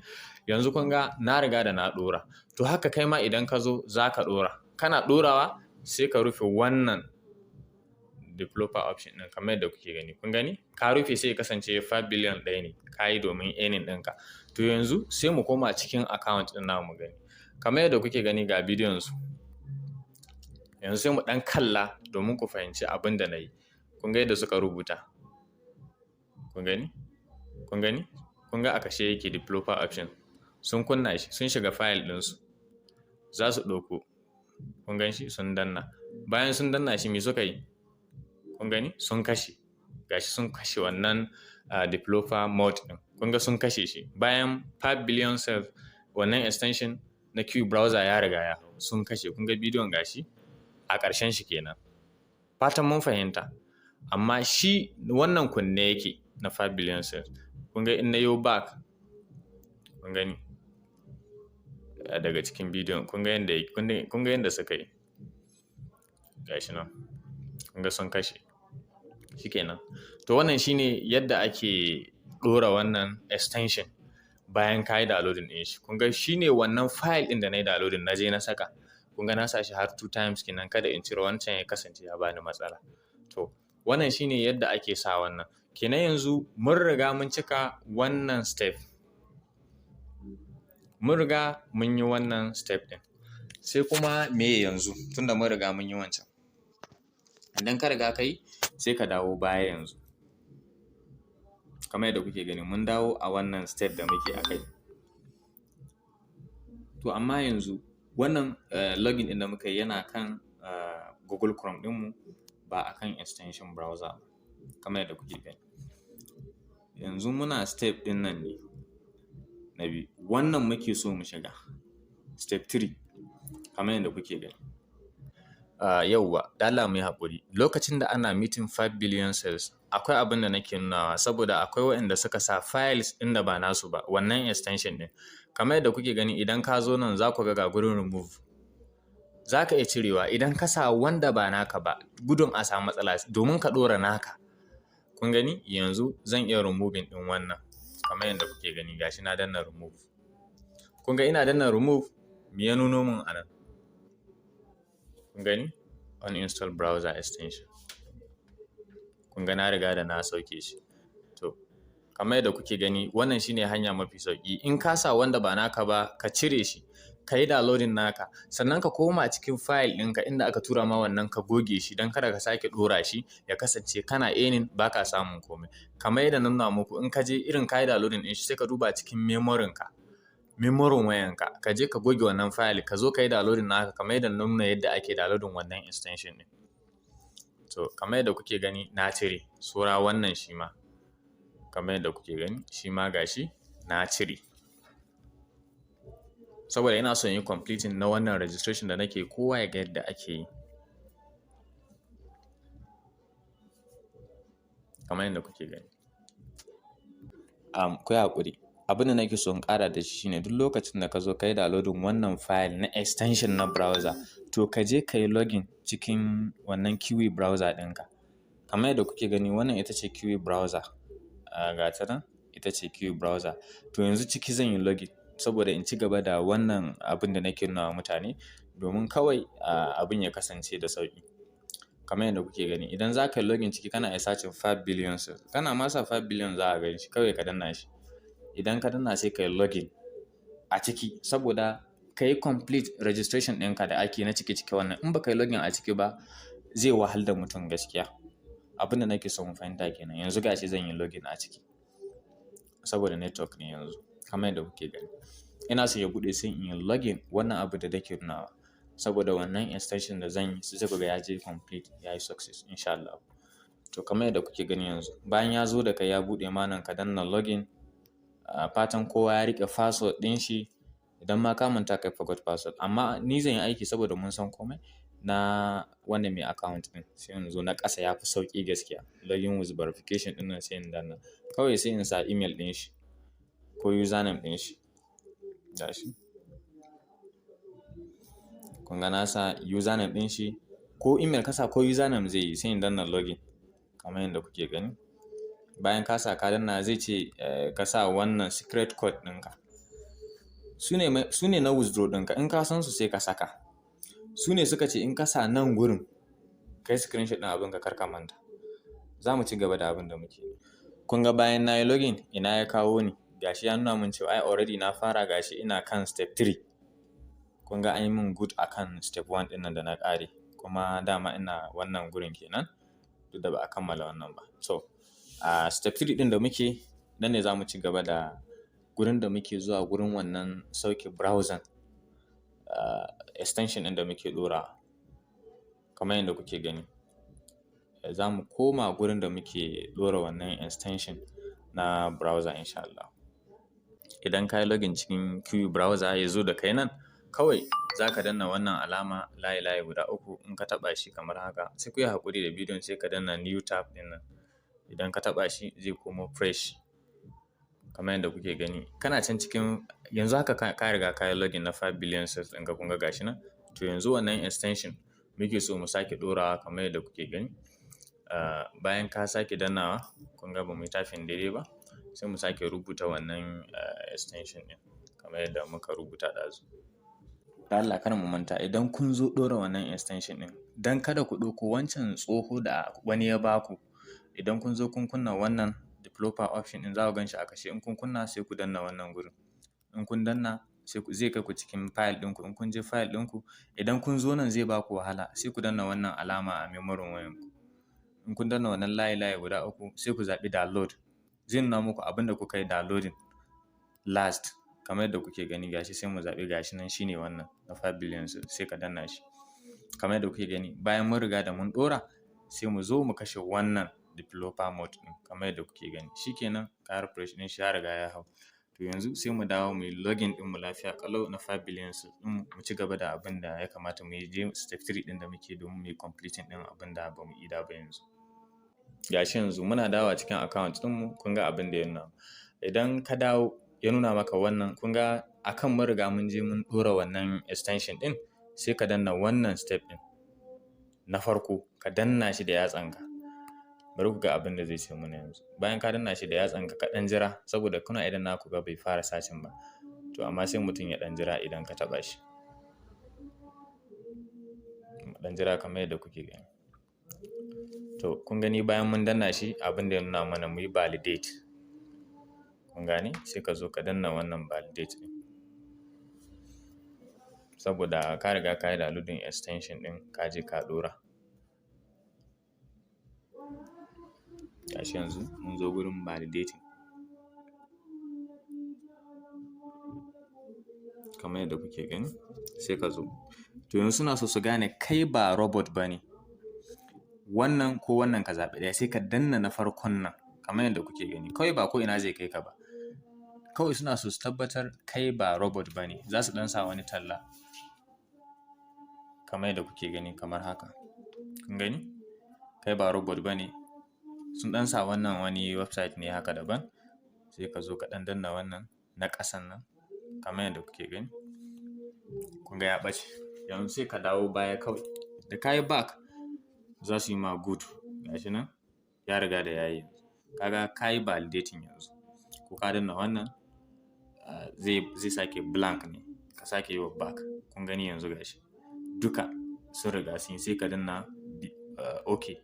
Yanzu kun ga na riga da na ɗora. To haka kai ma idan ka zo za ka ɗora. Kana ɗorawa, sai ka rufe wannan developer option ɗin kamar yadda kuke gani. Kun gani? Ka rufe, sai ya kasance 5 billion ɗaya ne ka yi domin earning ɗinka. To yanzu sai mu koma cikin account ɗin namu mu gani. Kamar yadda kuke gani, ga bidiyon su. Yanzu sai mu ɗan kalla domin ku fahimci abin da na yi. Kun ga yadda suka rubuta. Kun gani? Kun gani? Kun ga a kashe yake developer option. Sun kunna shi, sun shiga file ɗinsu. Za su ɗauko. Kun gan shi, sun danna. Bayan sun danna shi, me suka yi? Kun gani? Sun kashe. Gashi sun kashe wannan developer mode ɗin. Kun ga sun kashe shi. Bayan 5 billion sales wannan extension na Kiwi browser ya riga ya hau. Sun kashe. Kun ga bidiyon, gashi a ƙarshen shi kenan. Fatan mun fahimta. Amma shi wannan kunne yake na 5 billion sales. Kun ga in na yo back, kun gani? Daga cikin bidiyon, kun ga yanda suka yi. Gashi nan. Kun ga sun kashe. Shi kenan. To wannan shine yadda ake ɗora wannan extension bayan ka yi downloading ɗin shi. Kun ga shine wannan file ɗin da na yi downloading na je na saka. Kun ga na sa shi har two times kenan, kada in cire wancan ya kasance ya bani matsala. To wannan shine yadda ake sa wannan. Kenan yanzu mun riga mun cika wannan step. Mun riga mun yi wannan step ɗin. Sai kuma meye yanzu, tunda mun riga mun yi wancan? Idan ka riga ka yi, sai ka dawo baya yanzu. Kamar yadda kuke gani, mun dawo a wannan step da muke a kai. To amma yanzu wannan login ɗin da muka yi yana kan Google Chrome ɗinmu, ba a kan extension browser ba, kamar yadda kuke gani. Yanzu muna step ɗin nan ne na biyu. Wannan muke so mu shiga step 3 kamar yadda kuke gani. Yauwa, da Allah mu yi haƙuri. Lokacin da ana meeting 5 billion sales, akwai abin da nake nunawa, saboda akwai waɗanda suka sa files ɗin da ba nasu ba, wannan extension ɗin. Kamar yadda kuke gani, idan ka zo nan, za ku ga gurin remove. Za ka iya cirewa idan ka sa wanda ba naka ba, gudun a samu matsala domin ka ɗora naka. Kun gani? Yanzu zan iya removing ɗin wannan kamar yadda kuke gani, gashi na danna remove. Kun ga ina danna remove, me ya nuno min a nan? Kun gani? Uninstall browser extension. Kun ga na riga da na sauke shi. To kamar yadda kuke gani, wannan shine hanya mafi sauƙi. In ka sa wanda ba naka ba, ka cire shi. Ka yi downloading naka, sannan ka koma cikin file ɗinka inda aka tura ma wannan, ka goge shi don kada ka sake ɗora shi ya kasance kana earning ba ka samun komai. Kamar yadda na nuna muku, in ka je irin ka yi downloading ɗin shi, sai ka duba cikin memory ka, memory wayanka, ka je ka goge wannan file, ka zo ka yi downloading naka kamar yadda na nuna yadda ake downloading wannan extension ɗin. To, kamar yadda kuke gani, na cire. Saura wannan shi ma, kamar yadda kuke gani, shi ma gashi na cire. Saboda ina son yi completing na wannan registration da nake, kowa ya ga yadda ake yi. Kamar yadda kuke gani. Ku yi haƙuri. Abin da nake so in ƙara da shi shine, duk lokacin da ka zo ka yi downloading wannan file na extension na browser, to ka je ka yi login cikin wannan Kiwi Browser ɗinka. Kamar yadda kuke gani, wannan ita ce Kiwi Browser. Ga ta nan, ita ce Kiwi Browser. To, yanzu ciki zan yi login saboda in ci gaba da wannan abin da nake nuna wa mutane, domin kawai abin ya kasance da sauƙi. Kamar yadda kuke gani, idan za ka yi login ciki, kana iya searching 5 billion. Kana ma sa 5 billion za a gani shi, kawai ka danna shi. Idan ka danna, sai ka yi login a ciki saboda ka yi complete registration ɗinka da ake na cike cike wannan. In ba ka yi login a ciki ba, zai wahal da mutum gaskiya. Abin da nake so mu fahimta kenan. Yanzu gashi zan yi login a ciki saboda network ne yanzu. Kamar yadda kuke gani, ina so ya buɗe sai in yi login wannan abu da nake nunawa. Saboda wannan extension da zan yi, sai ku ga ya je complete, ya yi success insha Allah. To, kamar yadda kuke gani yanzu, bayan ya zo da kai ya buɗe ma nan, ka danna login. Fatan kowa ya riƙe password ɗin shi. Idan ma ka manta, kai forgot password. Amma ni zan yi aiki saboda mun san komai na wannan mai account ɗin. Sai in zo na ƙasa, ya fi sauƙi gaskiya. Login with verification ɗin nan, sai in danna. Kawai sai in sa email ɗin shi ko username ɗin shi. Gashi. Kun ga na sa username ɗin shi, ko email ka sa ko username zai yi, sai in danna login kamar yadda kuke gani. Bayan ka sa, ka danna, zai ce ka sa wannan secret code ɗinka. Su ne na withdraw ɗinka, in ka san su sai ka saka. Su ne suka ce in ka sa nan gurin, ka yi screenshot ɗin abin ka, kar ka manta. Za mu ci gaba da abin da muke. Kun ga bayan na yi login, ina ya kawo ni. Gashi ya nuna mun cewa ai already na fara, gashi ina kan step 3. Kun ga an yi min good akan step 1 ɗin nan da na ƙare. Kuma dama ina wannan gurin kenan, duk da ba a kammala wannan ba. So, a step 3 ɗin da muke, nan ne za mu ci gaba da gurin da muke zuwa gurin wannan sauke browser extension ɗin da muke ɗora. Kamar yadda kuke gani, za mu koma gurin da muke ɗora wannan extension na browser insha Allah. Idan ka yi login cikin Kiwi Browser, ya zo da kai nan, kawai za ka danna wannan alama layi layi guda uku. In ka taɓa shi kamar haka, sai ku yi haƙuri da bidiyon, sai ka danna new tab ɗin nan. Idan ka taɓa shi, zai komo fresh. Kamar yadda kuke gani, kana can cikin yanzu haka ka riga ka yi login na 5 billion sales ɗinka, kun ga gashi nan. To, yanzu wannan extension muke so mu sake ɗorawa kamar yadda kuke gani. Bayan ka sake dannawa, kun ga ba mu yi typing daidai ba, sai mu sake rubuta wannan extension ɗin kamar yadda muka rubuta ɗazu. Da Allah kar mu manta, idan kun zo ɗora wannan extension ɗin, don kada ku ɗauko wancan tsoho da wani ya ba ku. Idan kun zo kun kunna wannan developer option ɗin, za ku gan shi a kashe. In kun kunna, sai ku danna wannan gurin. In kun danna, sai zai kai ku cikin file ɗinku. In kun je file ɗinku, idan kun zo nan zai ba ku wahala, sai ku danna wannan alama a memory wayanku. In kun danna wannan layi layi guda uku, sai ku zaɓi download. Zai nuna muku abin da kuka yi downloading last. Kamar yadda kuke gani gashi, sai mu zaɓi, gashi nan, shine wannan na 5 billion, sai ka danna shi. Kamar yadda kuke gani, bayan mun riga da mun ɗora, sai mu zo mu kashe wannan developer mode ɗin kamar yadda kuke gani. Shikenan, ka refresh ɗin shi, ya riga ya hau. To, yanzu sai mu dawo mu yi login ɗin mu lafiya ƙalau na 5 billion ɗin mu ci gaba da abin da ya kamata mu yi, je step 3 ɗin da muke, domin mu yi completing ɗin abin da ba mu ida ba yanzu. Gashi yanzu muna dawowa cikin account ɗinmu, kun ga abin da ya nuna. Idan ka dawo ya nuna maka wannan, kun ga akan mun riga mun je mun ɗora wannan extension ɗin, sai ka danna wannan step ɗin na farko, ka danna shi da yatsanka. Bari ku ga abin da zai ce mana yanzu. Bayan ka danna shi da yatsanka, ka ɗan jira, saboda kuna idan naku ga bai fara searching ba. To, amma sai mutum ya ɗan jira idan ka taɓa shi. Ɗan jira kamar yadda kuke gani. To, kun gani, bayan mun danna shi, abin da ya nuna mana mu yi validate. Kun gane? Sai ka zo ka danna wannan validate ɗin. Saboda ka riga ka yi downloading extension ɗin, ka je ka ɗora. Gashi yanzu mun zo gurin validating. Kamar yadda kuke gani sai ka zo. To yanzu suna so su gane kai ba robot ba ne. Wannan ko wannan ka zaɓi ɗaya, sai ka danna na farkon nan kamar yadda kuke gani. Kawai ba ko ina zai kai ka ba. Kawai suna so su tabbatar kai ba robot ba ne. Za su ɗan sa wani talla kamar yadda kuke gani kamar haka. Kun gani? Kai ba robot ba ne. Sun ɗan sa wannan wani website ne haka daban. Sai ka zo ka ɗan danna wannan na ƙasan nan kamar yadda kuke gani. Kun ga ya ɓace. Yanzu sai ka dawo baya kawai. Da ka yi back, za su yi ma good. Gashi nan ya riga da ya yi. Kaga ka yi validating yanzu. Ko ka danna wannan, zai sake blank ne. Ka sake yi wa back. Kun gani yanzu gashi. Duka sun riga sun yi, sai ka danna okay.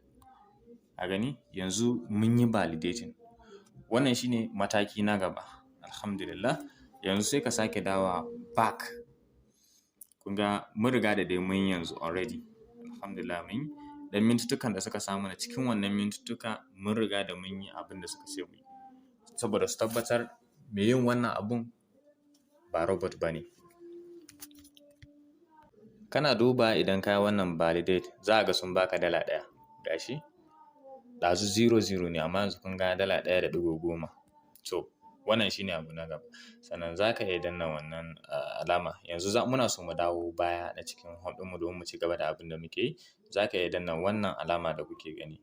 A gani yanzu mun yi validating. Wannan shine mataki na gaba. Alhamdulillah. Yanzu sai ka sake dawowa back. Kun ga mun riga da dai mun yi yanzu already. Alhamdulillah, mun yi. Dan mintuttukan da suka samu na cikin wannan mintuttuka, mun riga da mun yi abin da suka ce mu yi. Saboda su tabbatar me yin wannan abun ba robot ba ne. Kana duba idan ka yi wannan validate, za a ga sun baka $1. Gashi ɗazu 00 ne, amma yanzu kun ga $1.10. To wannan shine abu na gaba. Sannan za ka iya danna wannan alama. Yanzu muna so mu dawo baya na cikin home ɗinmu domin mu ci gaba da abin da muke yi. Za ka iya danna wannan alama da kuke gani.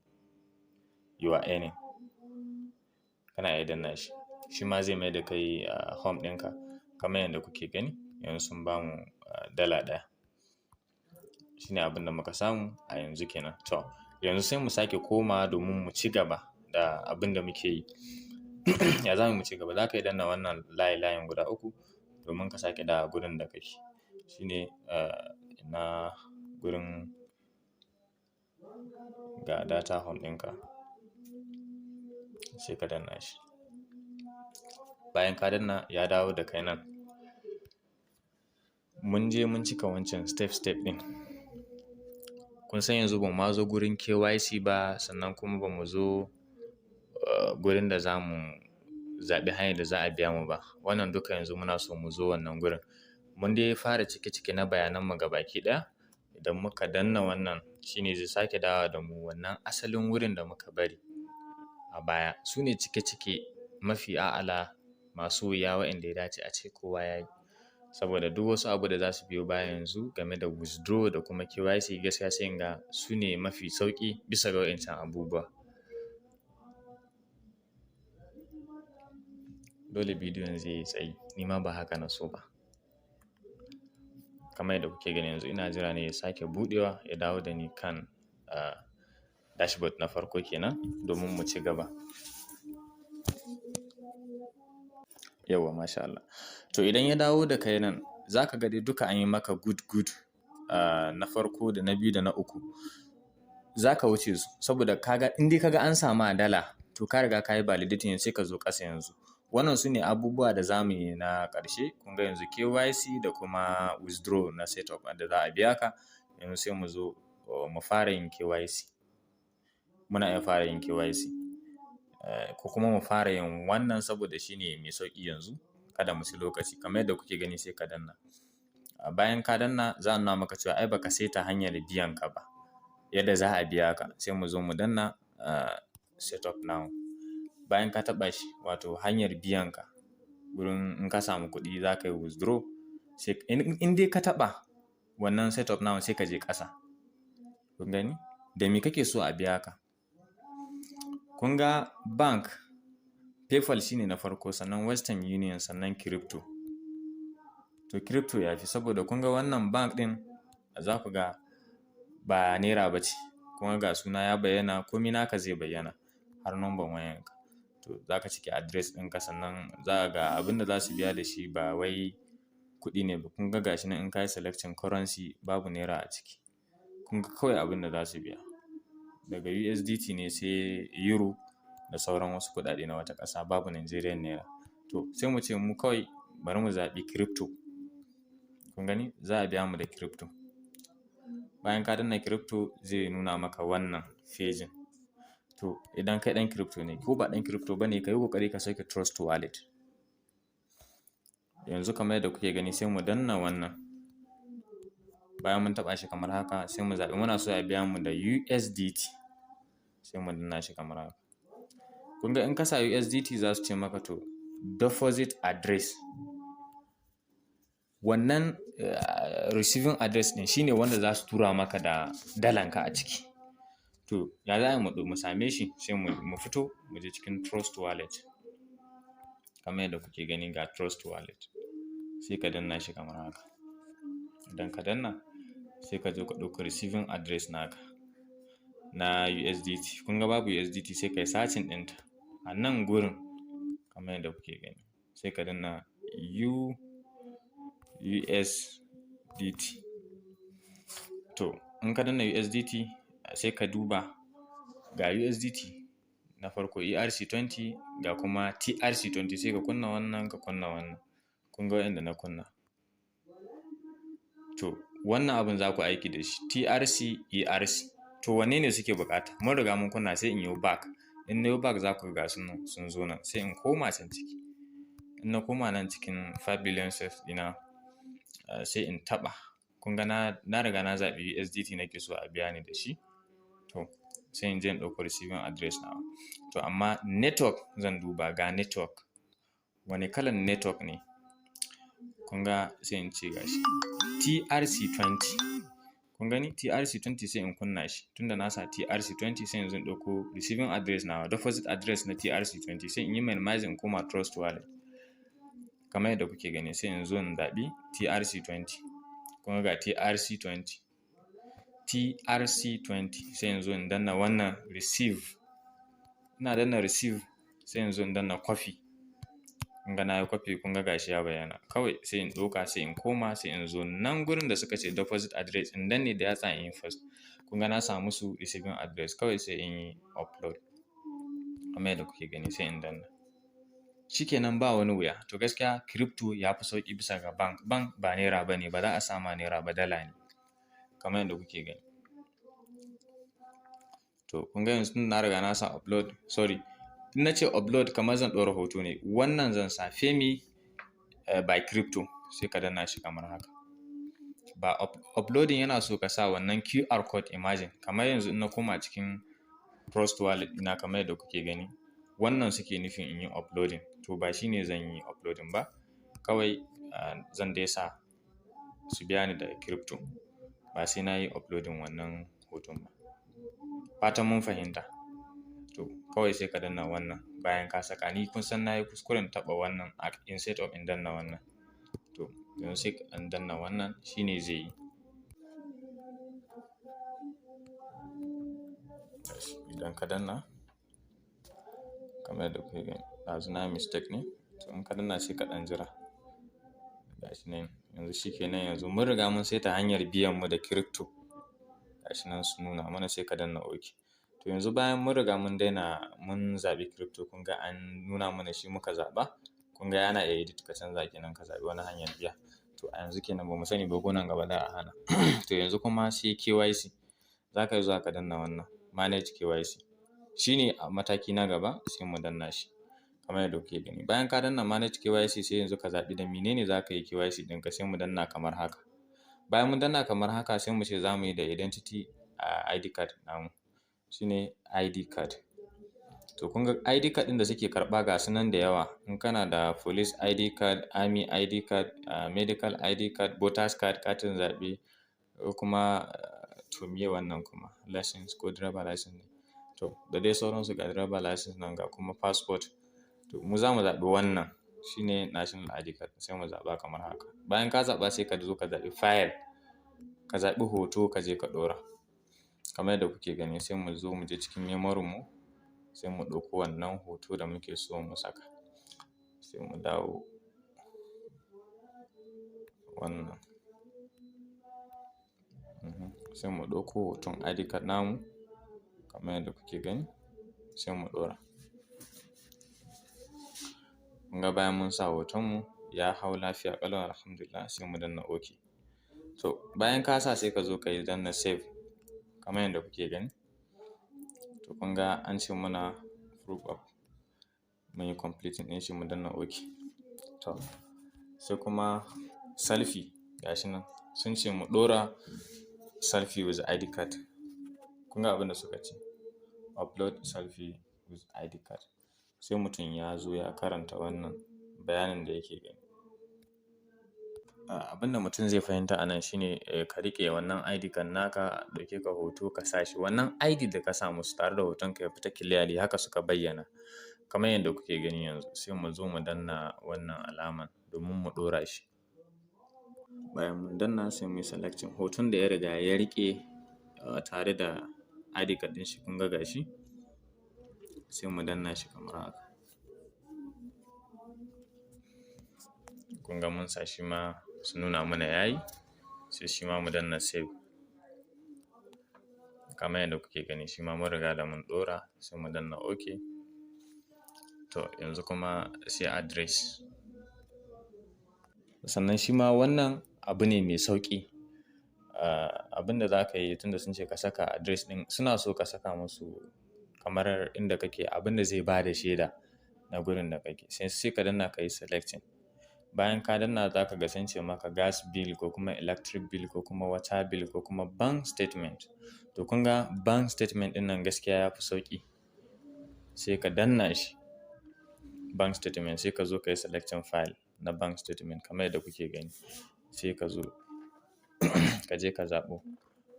You are earning. Kana iya danna shi. Shi ma zai mai da kai home ɗinka kamar yadda kuke gani. Yanzu sun bamu $1. Shine abin da muka samu a yanzu kenan. To yanzu sai mu sake komawa domin mu ci gaba da abin da muke yi. Ya za mu ci gaba? Za ka iya danna wannan layi layin guda uku domin ka sake dawowa gurin da kake. Shine na gurin ga data home ɗinka. Sai ka danna shi. Bayan ka danna, ya dawo da kai nan. Mun je mun cika wancan step step ɗin. Kun san yanzu ba mu ma zo gurin KYC ba, sannan kuma ba mu zo gurin da za mu zaɓi hanyar da za a biya mu ba. Wannan duka yanzu muna so mu zo wannan gurin. Mun dai fara cike cike na bayanan mu gabaki ɗaya. Idan muka danna wannan, shine zai sake dawowa da mu wannan asalin wurin da muka bari a baya. Su ne cike cike mafi a'ala, masu wuya, waɗanda ya dace a ce kowa ya yi. Saboda duk wasu abu da za su biyo baya yanzu game da withdraw da kuma KYC, gaskiya sai in ga su ne mafi sauƙi bisa ga waɗancan abubuwa. Dole bidiyon zai yi tsayi, ni ma ba haka na so ba. Kamar yadda kuke gani, yanzu ina jira ne ya sake buɗewa ya dawo da ni kan dashboard na farko kenan domin mu ci gaba. Yauwa, masha Allah. To idan ya dawo da kai nan, za ka ga dai duka an yi maka good good, na farko da na biyu da na uku. Za ka wuce su saboda kaga in dai kaga an sama dala, to ka riga ka yi validating. Sai ka zo ƙasa yanzu. Wannan su ne abubuwa da za mu yi na ƙarshe. Kun ga yanzu KYC da kuma withdraw na setup da za a biya ka. Yanzu sai mu zo mu fara yin KYC. Muna iya fara yin KYC ko kuma mu fara yin wannan saboda shi ne mai sauƙi yanzu. Kada mu ci lokaci. Kamar yadda kuke gani, sai ka danna. Bayan ka danna, za a nuna maka cewa ai baka saita hanyar biyan ka ba. Yadda za a biya ka. Sai mu zo mu danna setup now. Bayan ka taɓa shi, wato hanyar biyan ka wurin in ka samu kuɗi za ka yi withdraw. Sai in dai ka taɓa wannan setup now, sai ka je ƙasa. Kun gani? Da me kake so a biya ka? Kun ga bank, PayPal shine na farko, sannan Western Union, sannan crypto. To crypto ya fi, saboda kun ga wannan bank ɗin, za ku ga ba naira ba ce. Kuma ga suna ya bayyana, komi naka zai bayyana har number wayanka. To za ka cike address ɗinka, sannan za ka ga abin da za su biya da shi ba wai kuɗi ne ba. Kun ga gashi nan, in ka yi selecting currency, babu naira a ciki. Kun ga kawai abin da za su biya. Daga USDT ne sai euro da sauran wasu kuɗaɗe na wata ƙasa, babu Nigerian naira. To sai mu ce mu kawai bari mu zaɓi crypto. Kun gani, za a biya mu da crypto. Bayan ka danna crypto, zai nuna maka wannan fejin. To, idan kai ɗan crypto ne ko ba ɗan crypto ba ne, ka yi ƙoƙari ka sauke Trust Wallet. Yanzu kamar yadda kuke gani, sai mu danna wannan. Bayan mun taɓa shi kamar haka, sai mu zaɓi muna so a biya mu da USDT, sai mu danna shi kamar haka. Kun ga, in ka sa USDT, za su ce maka to deposit address. Wannan receiving address ɗin shine wanda za su tura maka da dalanka a ciki. To, ya za a yi mu same shi? Sai mu fito mu je cikin Trust Wallet. Kamar yadda kuke gani, ga Trust Wallet, sai ka danna shi kamar haka. Idan ka danna, sai ka zo ka ɗauka receiving address naka na USDT. Kun ga babu USDT, sai ka yi searching ɗinta a nan gurin kamar yadda kuke gani. Sai ka danna USDT. To, in ka danna USDT, sai ka duba ga USDT na farko ERC20, ga kuma TRC20. Sai ka kunna wannan, ka kunna wannan. Kun ga waɗanda na kunna. To, wannan abin za ku aiki da shi, TRC, ERC. To, wanne ne suke buƙata? Mun riga mun kunna, sai in yi back. In na yi back, za ku ga su nan sun zo nan, sai in koma can ciki. In na koma nan cikin 5 billion steps ɗina, sai in taɓa. Kun ga na riga na zaɓi USDT nake so a biya ni da shi. To, sai in je in ɗauko receiving address nawa. To, amma network zan duba, ga network. Wane kalan network ne? Kun ga, sai in ce gashi TRC20. Kun gani, TRC20, sai in kunna shi. Tunda na sa TRC20, sai yanzu in ɗauko receiving address nawa, deposit address na TRC20, sai in yi minimizing in koma Trust Wallet. Kamar yadda kuke gani, sai in zo in zaɓi TRC20. Kun ga TRC20. TRC20, sai in zo in danna wannan receive. Ina danna receive, sai in zo in danna copy. Kun ga na yi copy, kun ga gashi ya bayyana. Kawai sai in ɗauka, sai in koma, sai in zo nan gurin da suka ce deposit address, in danne da yatsa in yi paste. Kun ga na sa musu receiving address, kawai sai in yi upload. Kamar yadda kuke gani, sai in danna. Shikenan, ba wani wuya. To, gaskiya crypto ya fi sauƙi bisa ga bank. Bank ba naira ba ne, ba za a sa ma naira ba, dala ne. Kamar yadda kuke gani. To, kun ga yanzu tunda na riga na sa upload, sorry. In na ce upload, kamar zan ɗora hoto ne. Wannan zan sa pay me by crypto, sai ka danna shi kamar haka. Ba uploading, yana so ka sa wannan QR code. Imagine, kamar yanzu in na koma cikin Trust Wallet ɗina, kamar yadda kuke gani, wannan suke nufin in yi uploading. To, ba shi ne zan yi uploading ba. Kawai zan dai sa su biya ni da crypto. Ba sai na yi uploading wannan hoton ba. Fatan mun fahimta. To, kawai sai ka danna wannan bayan ka saka. Ni kun san na yi kuskuren taɓa wannan instead of in danna wannan. To, yanzu sai in danna wannan, shi ne zai yi. Idan ka danna, kamar yadda kuke gani, ɗazu na yi mistake ne. To, in ka danna, sai ka ɗan jira. Gashi nan yanzu, shi kenan, yanzu mun riga mun saita hanyar biyan mu da crypto. Gashi nan sun nuna mana, sai ka danna OK. To, yanzu bayan mun riga mun daina, mun zaɓi crypto, kun ga an nuna mana shi muka zaɓa. Kun ga ana iya edit, ka canza kenan, ka zaɓi wani hanyar biya. To, a yanzu kenan, ba mu sani ba ko nan gaba za a hana. To, yanzu kuma sai KYC. Za ka iya zuwa ka danna wannan manage KYC. Shi ne a mataki na gaba, sai mu danna shi. Kamar yadda kuke gani. Bayan ka danna manage KYC, sai yanzu ka zaɓi da mene ne za ka yi KYC ɗinka, sai mu danna kamar haka. Bayan mun danna kamar haka, sai mu ce za mu yi da identity ID card namu. Shi ne ID card. To, kun ga ID card ɗin da suke karɓa, ga su nan da yawa. In kana da police ID card, army ID card, medical ID card, voters card, katin zaɓe, ko kuma to miye wannan kuma, license ko driver license ne. To, da dai sauransu, ga driver license nan, ga kuma passport. To, mu za mu zaɓi wannan, shi ne national ID card, sai mu zaɓa kamar haka. Bayan ka zaɓa, sai ka zo ka zaɓi file, ka zaɓi hoto ka je ka ɗora. Kamar yadda kuke gani, sai mu zo mu je cikin memory mu, sai mu ɗauko wannan hoto da muke so mu saka. Sai mu dawo wannan. Sai mu ɗauko hoton ID card namu kamar yadda kuke gani, sai mu ɗora. Kun ga bayan mun sa hotonmu ya hau lafiya ƙalau, alhamdulillah, sai mu danna OK. To, bayan ka sa, sai ka zo ka yi danna save kamar yadda kuke gani. To, kun ga an ce muna proof of mun yi completing ɗin shi, mu danna OK. To, sai kuma selfie, ga shi nan sun ce mu ɗora selfie with ID card. Kun ga abin da suka ce, "Upload selfie with ID card." Sai mutum ya zo ya karanta wannan bayanin da yake gani. Abin da mutum zai fahimta a nan shi ne ka riƙe wannan ID card naka, a ɗauke ka hoto, ka sa shi. Wannan ID da ka sa musu tare da hotonka ya fita clearly, haka suka bayyana. Kamar yadda kuke gani yanzu, sai mu zo mu danna wannan alaman domin mu ɗora shi. Bayan mun danna, sai mu yi selecting hoton da ya riga ya riƙe tare da ID card ɗin shi. Kun ga gashi, sai mu danna shi kamar haka. Kun ga mun sa shi ma, su nuna mana ya yi, sai shi ma mu danna save. Kamar yadda kuke gani, shi ma mun riga da mun ɗora, sai mu danna OK. To, yanzu kuma sai address. Sannan shi ma wannan abu ne mai sauƙi. Abin da za ka yi, tunda sun ce ka saka address ɗin, suna so ka saka musu kamar inda kake, abin da zai ba da shaida na gurin da kake. Sai ka danna ka yi selecting. Bayan ka danna, za ka ga sun ce maka gas bill ko kuma electric bill ko kuma water bill ko kuma bank statement. To, kun ga bank statement ɗin nan gaskiya ya fi sauƙi. Sai ka danna shi, bank statement, sai ka zo ka yi selecting file na bank statement kamar yadda kuke gani. Sai ka zo ka je ka zaɓo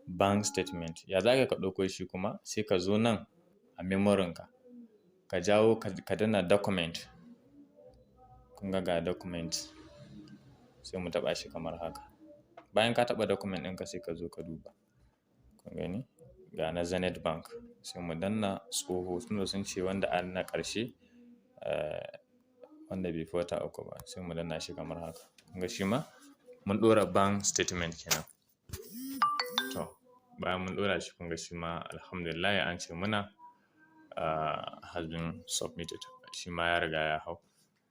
bank statement. Ya za ka ɗauko shi kuma? Sai ka zo nan a memory ka, ka jawo, ka danna document. Kun ga ga document, sai mu taɓa shi kamar haka. Bayan ka taɓa document ɗinka, sai ka zo ka duba. Kun gani? Ga na Zenith Bank, sai mu danna tsoho tunda sun ce wanda an na ƙarshe, wanda bai fi wata 3 ba, sai mu danna shi kamar haka. Kun ga shi ma mun ɗora bank statement kenan. To, bayan mun ɗora shi, kun ga shi ma alhamdulillah an ce muna has been submitted. Shi ma ya riga ya hau.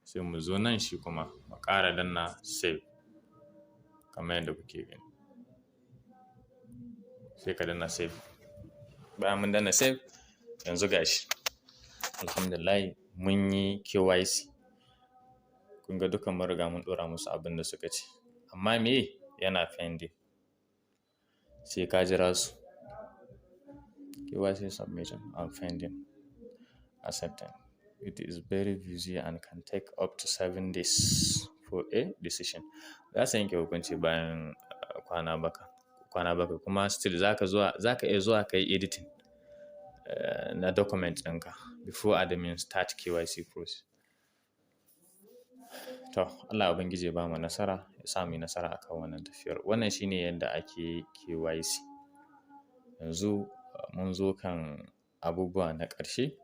Sai mu zo nan shi kuma mu ƙara danna save kamar yadda kuke gani. Sai ka danna save. Bayan mun danna save, yanzu ga shi alhamdulillah mun yi KYC. Kun ga duka mun riga mun ɗora musu abin da suka ce. Amma me yana pending? Sai ka jira su. KYC submission and pending accepted. It is very busy and can take up to 7 days for a decision. Za su yanke hukunci bayan kwana 7, kuma still za ka iya zuwa ka yi editing na document ɗinka before admin start KYC process. To, Allah Ubangiji ya bamu nasara, ya sa muyi nasara a kan wannan tafiyar. Wannan shine yadda ake KYC. Yanzu mun zo kan abubuwa na ƙarshe,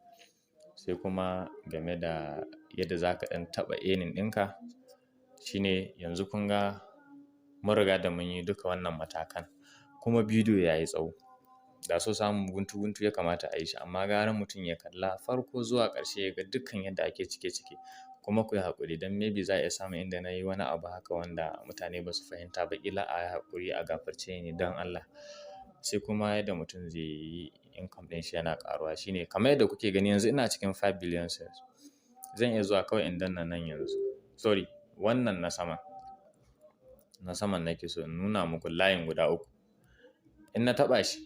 sai kuma game da yadda za ka ɗan taɓa earning ɗinka. Shine yanzu kun ga mun riga da mun yi duka wannan matakan, kuma bidiyo ya yi tsawo. Da so samu guntu guntu ya kamata a yi shi, amma gara mutum ya kalla farko zuwa ƙarshe, ya ga dukkan yadda ake cike cike. Kuma ku yi haƙuri don maybe za a iya samun inda na yi wani abu haka wanda mutane ba su fahimta ba, ƙila a yi haƙuri, a gafarce ni don Allah. Sai kuma yadda mutum zai yi income ɗin shi yana ƙaruwa, shine kamar yadda kuke gani, yanzu ina cikin 5 billion sales. Zan iya zuwa kawai in danna nan yanzu. Sorry, wannan na sama. Na saman nake so in nuna muku, layin guda uku. In na taɓa shi,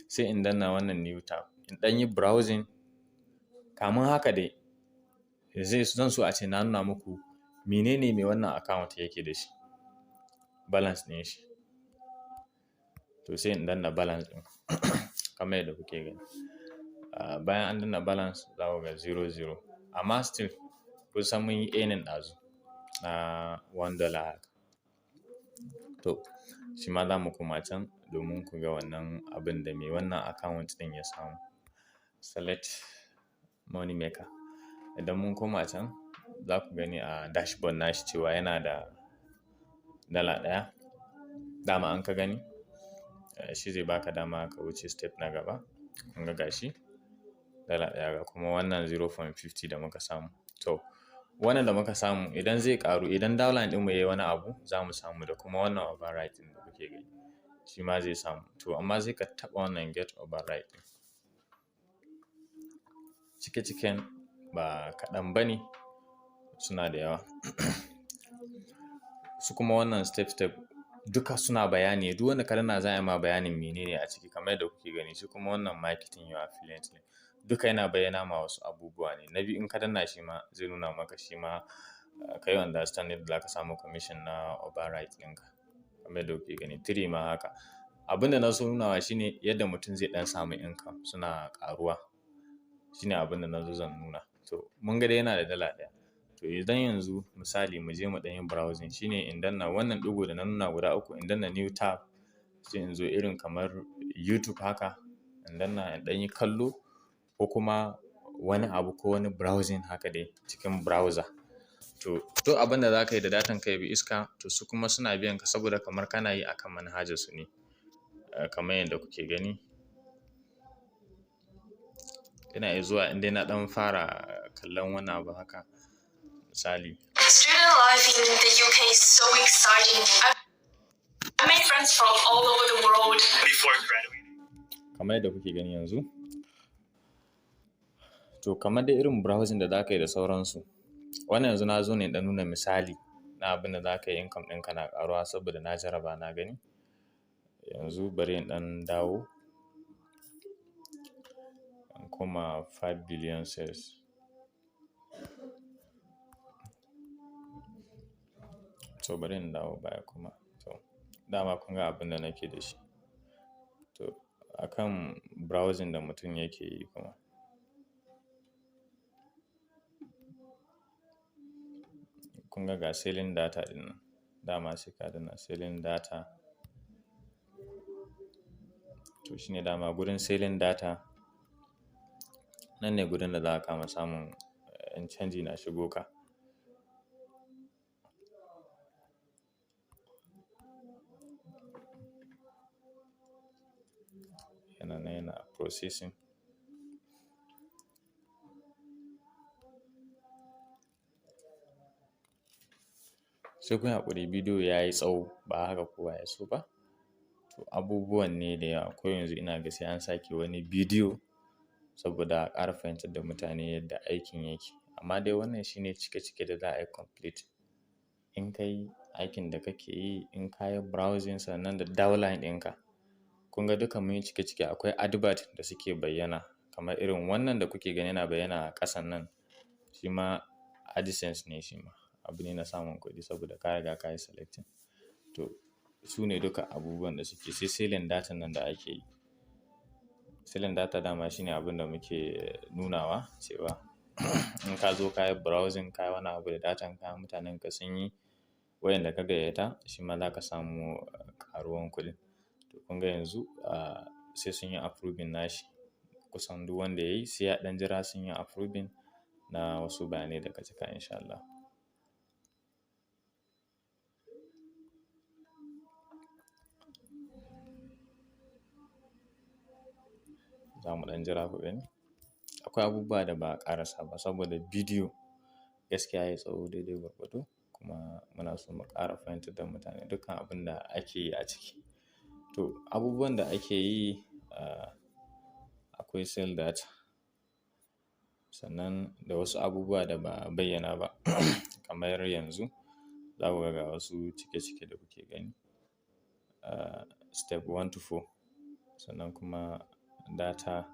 sai in danna wannan new tab. In ɗan yi browsing. Kamun haka dai, zan so a ce na nuna muku menene mai wannan account yake da shi. Balance ɗin shi. To, sai in danna balance ɗin kamar yadda kuke gani. Bayan an danna balance, za ku ga zero zero. Amma still kun san mun yi earning ɗazu na $1 haka. To, shi ma za mu koma can domin ku ga wannan abin da mai wannan account ɗin ya samu. Select money maker. Idan mun koma can, za ku gani a dashboard nashi cewa yana da $1. Dama an ka gani, shi zai baka dama ka wuce step na gaba. Kun ga gashi $1, ga kuma wannan 0.50 da muka samu. To, Wannan da muka samu idan zai ƙaru, idan downline ɗinmu ya yi wani abu za mu samu, da kuma wannan override ɗin da kuke gani shi ma zai samu. To amma sai ka taɓa wannan get override ɗin. Cike-ciken ba kaɗan ba ne, suna da yawa. Su kuma wannan step step duka suna bayani, duk wanda ka danna za a yi ma bayanin menene a ciki, kamar yadda kuke gani. Shi kuma wannan marketing your affiliate ne, duka yana bayyana ma wasu abubuwa ne. Na biyu, in ka danna shi ma zai nuna maka shi ma ka yi understand yadda za ka samu commission na override ɗinka, kamar yadda kuke gani. Three ma haka. Abin da na so nunawa shine yadda mutum zai ɗan samu income suna ƙaruwa, shine abin da na zo zan nuna. To mun ga dai yana da $1. To idan yanzu misali mu je mu ɗan yi browsing, shine in danna wannan ɗigo da na nuna guda uku, in danna new tab, sai in zo irin kamar YouTube haka, in danna in ɗan yi kallo ko kuma wani abu ko wani browsing haka dai cikin browser. To duk abin da za ka yi da datan ka ya bi iska, to su kuma suna biyan ka saboda kamar kana yi akan manhajar su ne, kamar yadda kuke gani. Ina iya zuwa in dai na ɗan fara kallon wani abu haka misali. Student life in the UK is so exciting. I've made friends from all over the world. Before graduating. Kamar yadda kuke gani yanzu. To kamar dai irin browsing da za ka yi da sauransu. Wannan yanzu na zo ne in ɗan nuna misali na abin da za ka yi income ɗinka na ƙaruwa, saboda na jarraba na gani. Yanzu bari in ɗan dawo in koma 5 billion sales. To bari in dawo baya kuma. To dama kun ga abin da nake da shi. To akan browsing da mutum yake yi kuma. Kun ga ga selling data ɗin nan. Dama sai ka danna selling data. To shine dama gurin selling data. Nan ne gurin da za ka kama samun 'yan canji na shigo ka. Yana nan yana processing. Sai kun yi haƙuri, bidiyo ya yi tsawo, ba haka kowa ya so ba. To abubuwan ne da yawa. Ko yanzu ina ga sai an sake wani bidiyo saboda a ƙara fahimtar da mutane yadda aikin yake. Amma dai wannan shine cike-cike da za a yi complete. In ka yi aikin da kake yi, in ka yi browsing sannan da downline ɗinka. Kun ga duka mun yi cike-cike, akwai advert da suke bayyana kamar irin wannan da kuke gani yana bayyana a ƙasan nan. Shi ma AdSense ne shi ma. Abu ne na samun kuɗi saboda ka riga ka yi selecting. To su ne duka abubuwan da suke, sai selling data nan da ake yi. Selling data dama shine abin da muke nunawa cewa in ka zo ka yi browsing, ka yi wani abu da datan ka, mutanen ka sun yi wayanda ka gayyata, shi ma za ka samu ƙaruwan kuɗin. To kun ga yanzu sai sun yi approving nashi. Kusan duk wanda ya yi sai ya ɗan jira sun yi approving na wasu bayanai da ka cika in sha Allah. Za mu ɗan jira ku gani. Akwai abubuwa da ba a ƙarasa ba saboda bidiyo gaskiya ya yi tsawo daidai gwargwado, kuma muna so mu ƙara fahimtar da mutane dukkan abin da ake yi a ciki. To abubuwan da ake yi, akwai sell data sannan da wasu abubuwa da ba a bayyana ba kamar yanzu za ku ga ga wasu cike-cike da kuke gani. Step 1 to 4, sannan kuma data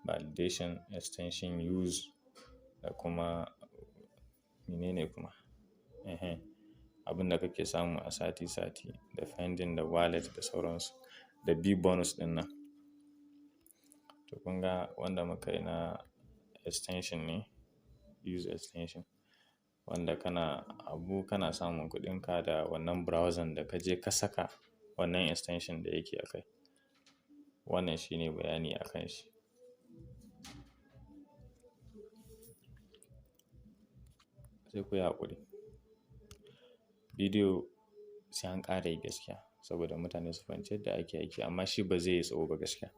validation, extension use, da kuma menene kuma? Ehen, abin da kake samu a sati sati, da funding da wallet da sauransu, da B bonus ɗin nan. To kun ga wanda muka yi na extension ne, use extension. Wanda kana abu kana samun kuɗinka da wannan browser da ka je ka saka wannan extension da yake a kai. Wannan shine bayani a kan shi. Sai ku yi haƙuri. Bidiyo sai an ƙara yi gaskiya saboda mutane su fahimci yadda ake aiki, amma shi ba zai yi tsawo ba gaskiya.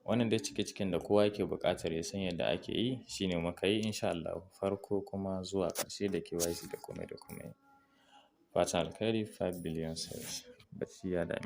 Wannan dai cike-ciken da kowa yake buƙatar ya san yadda ake yi shine muka yi, insha Allahu, farko kuma zuwa ƙarshe, da KYC da komai da komai. Fatan alkhairi, 5 billion sales. Bacci ya dame.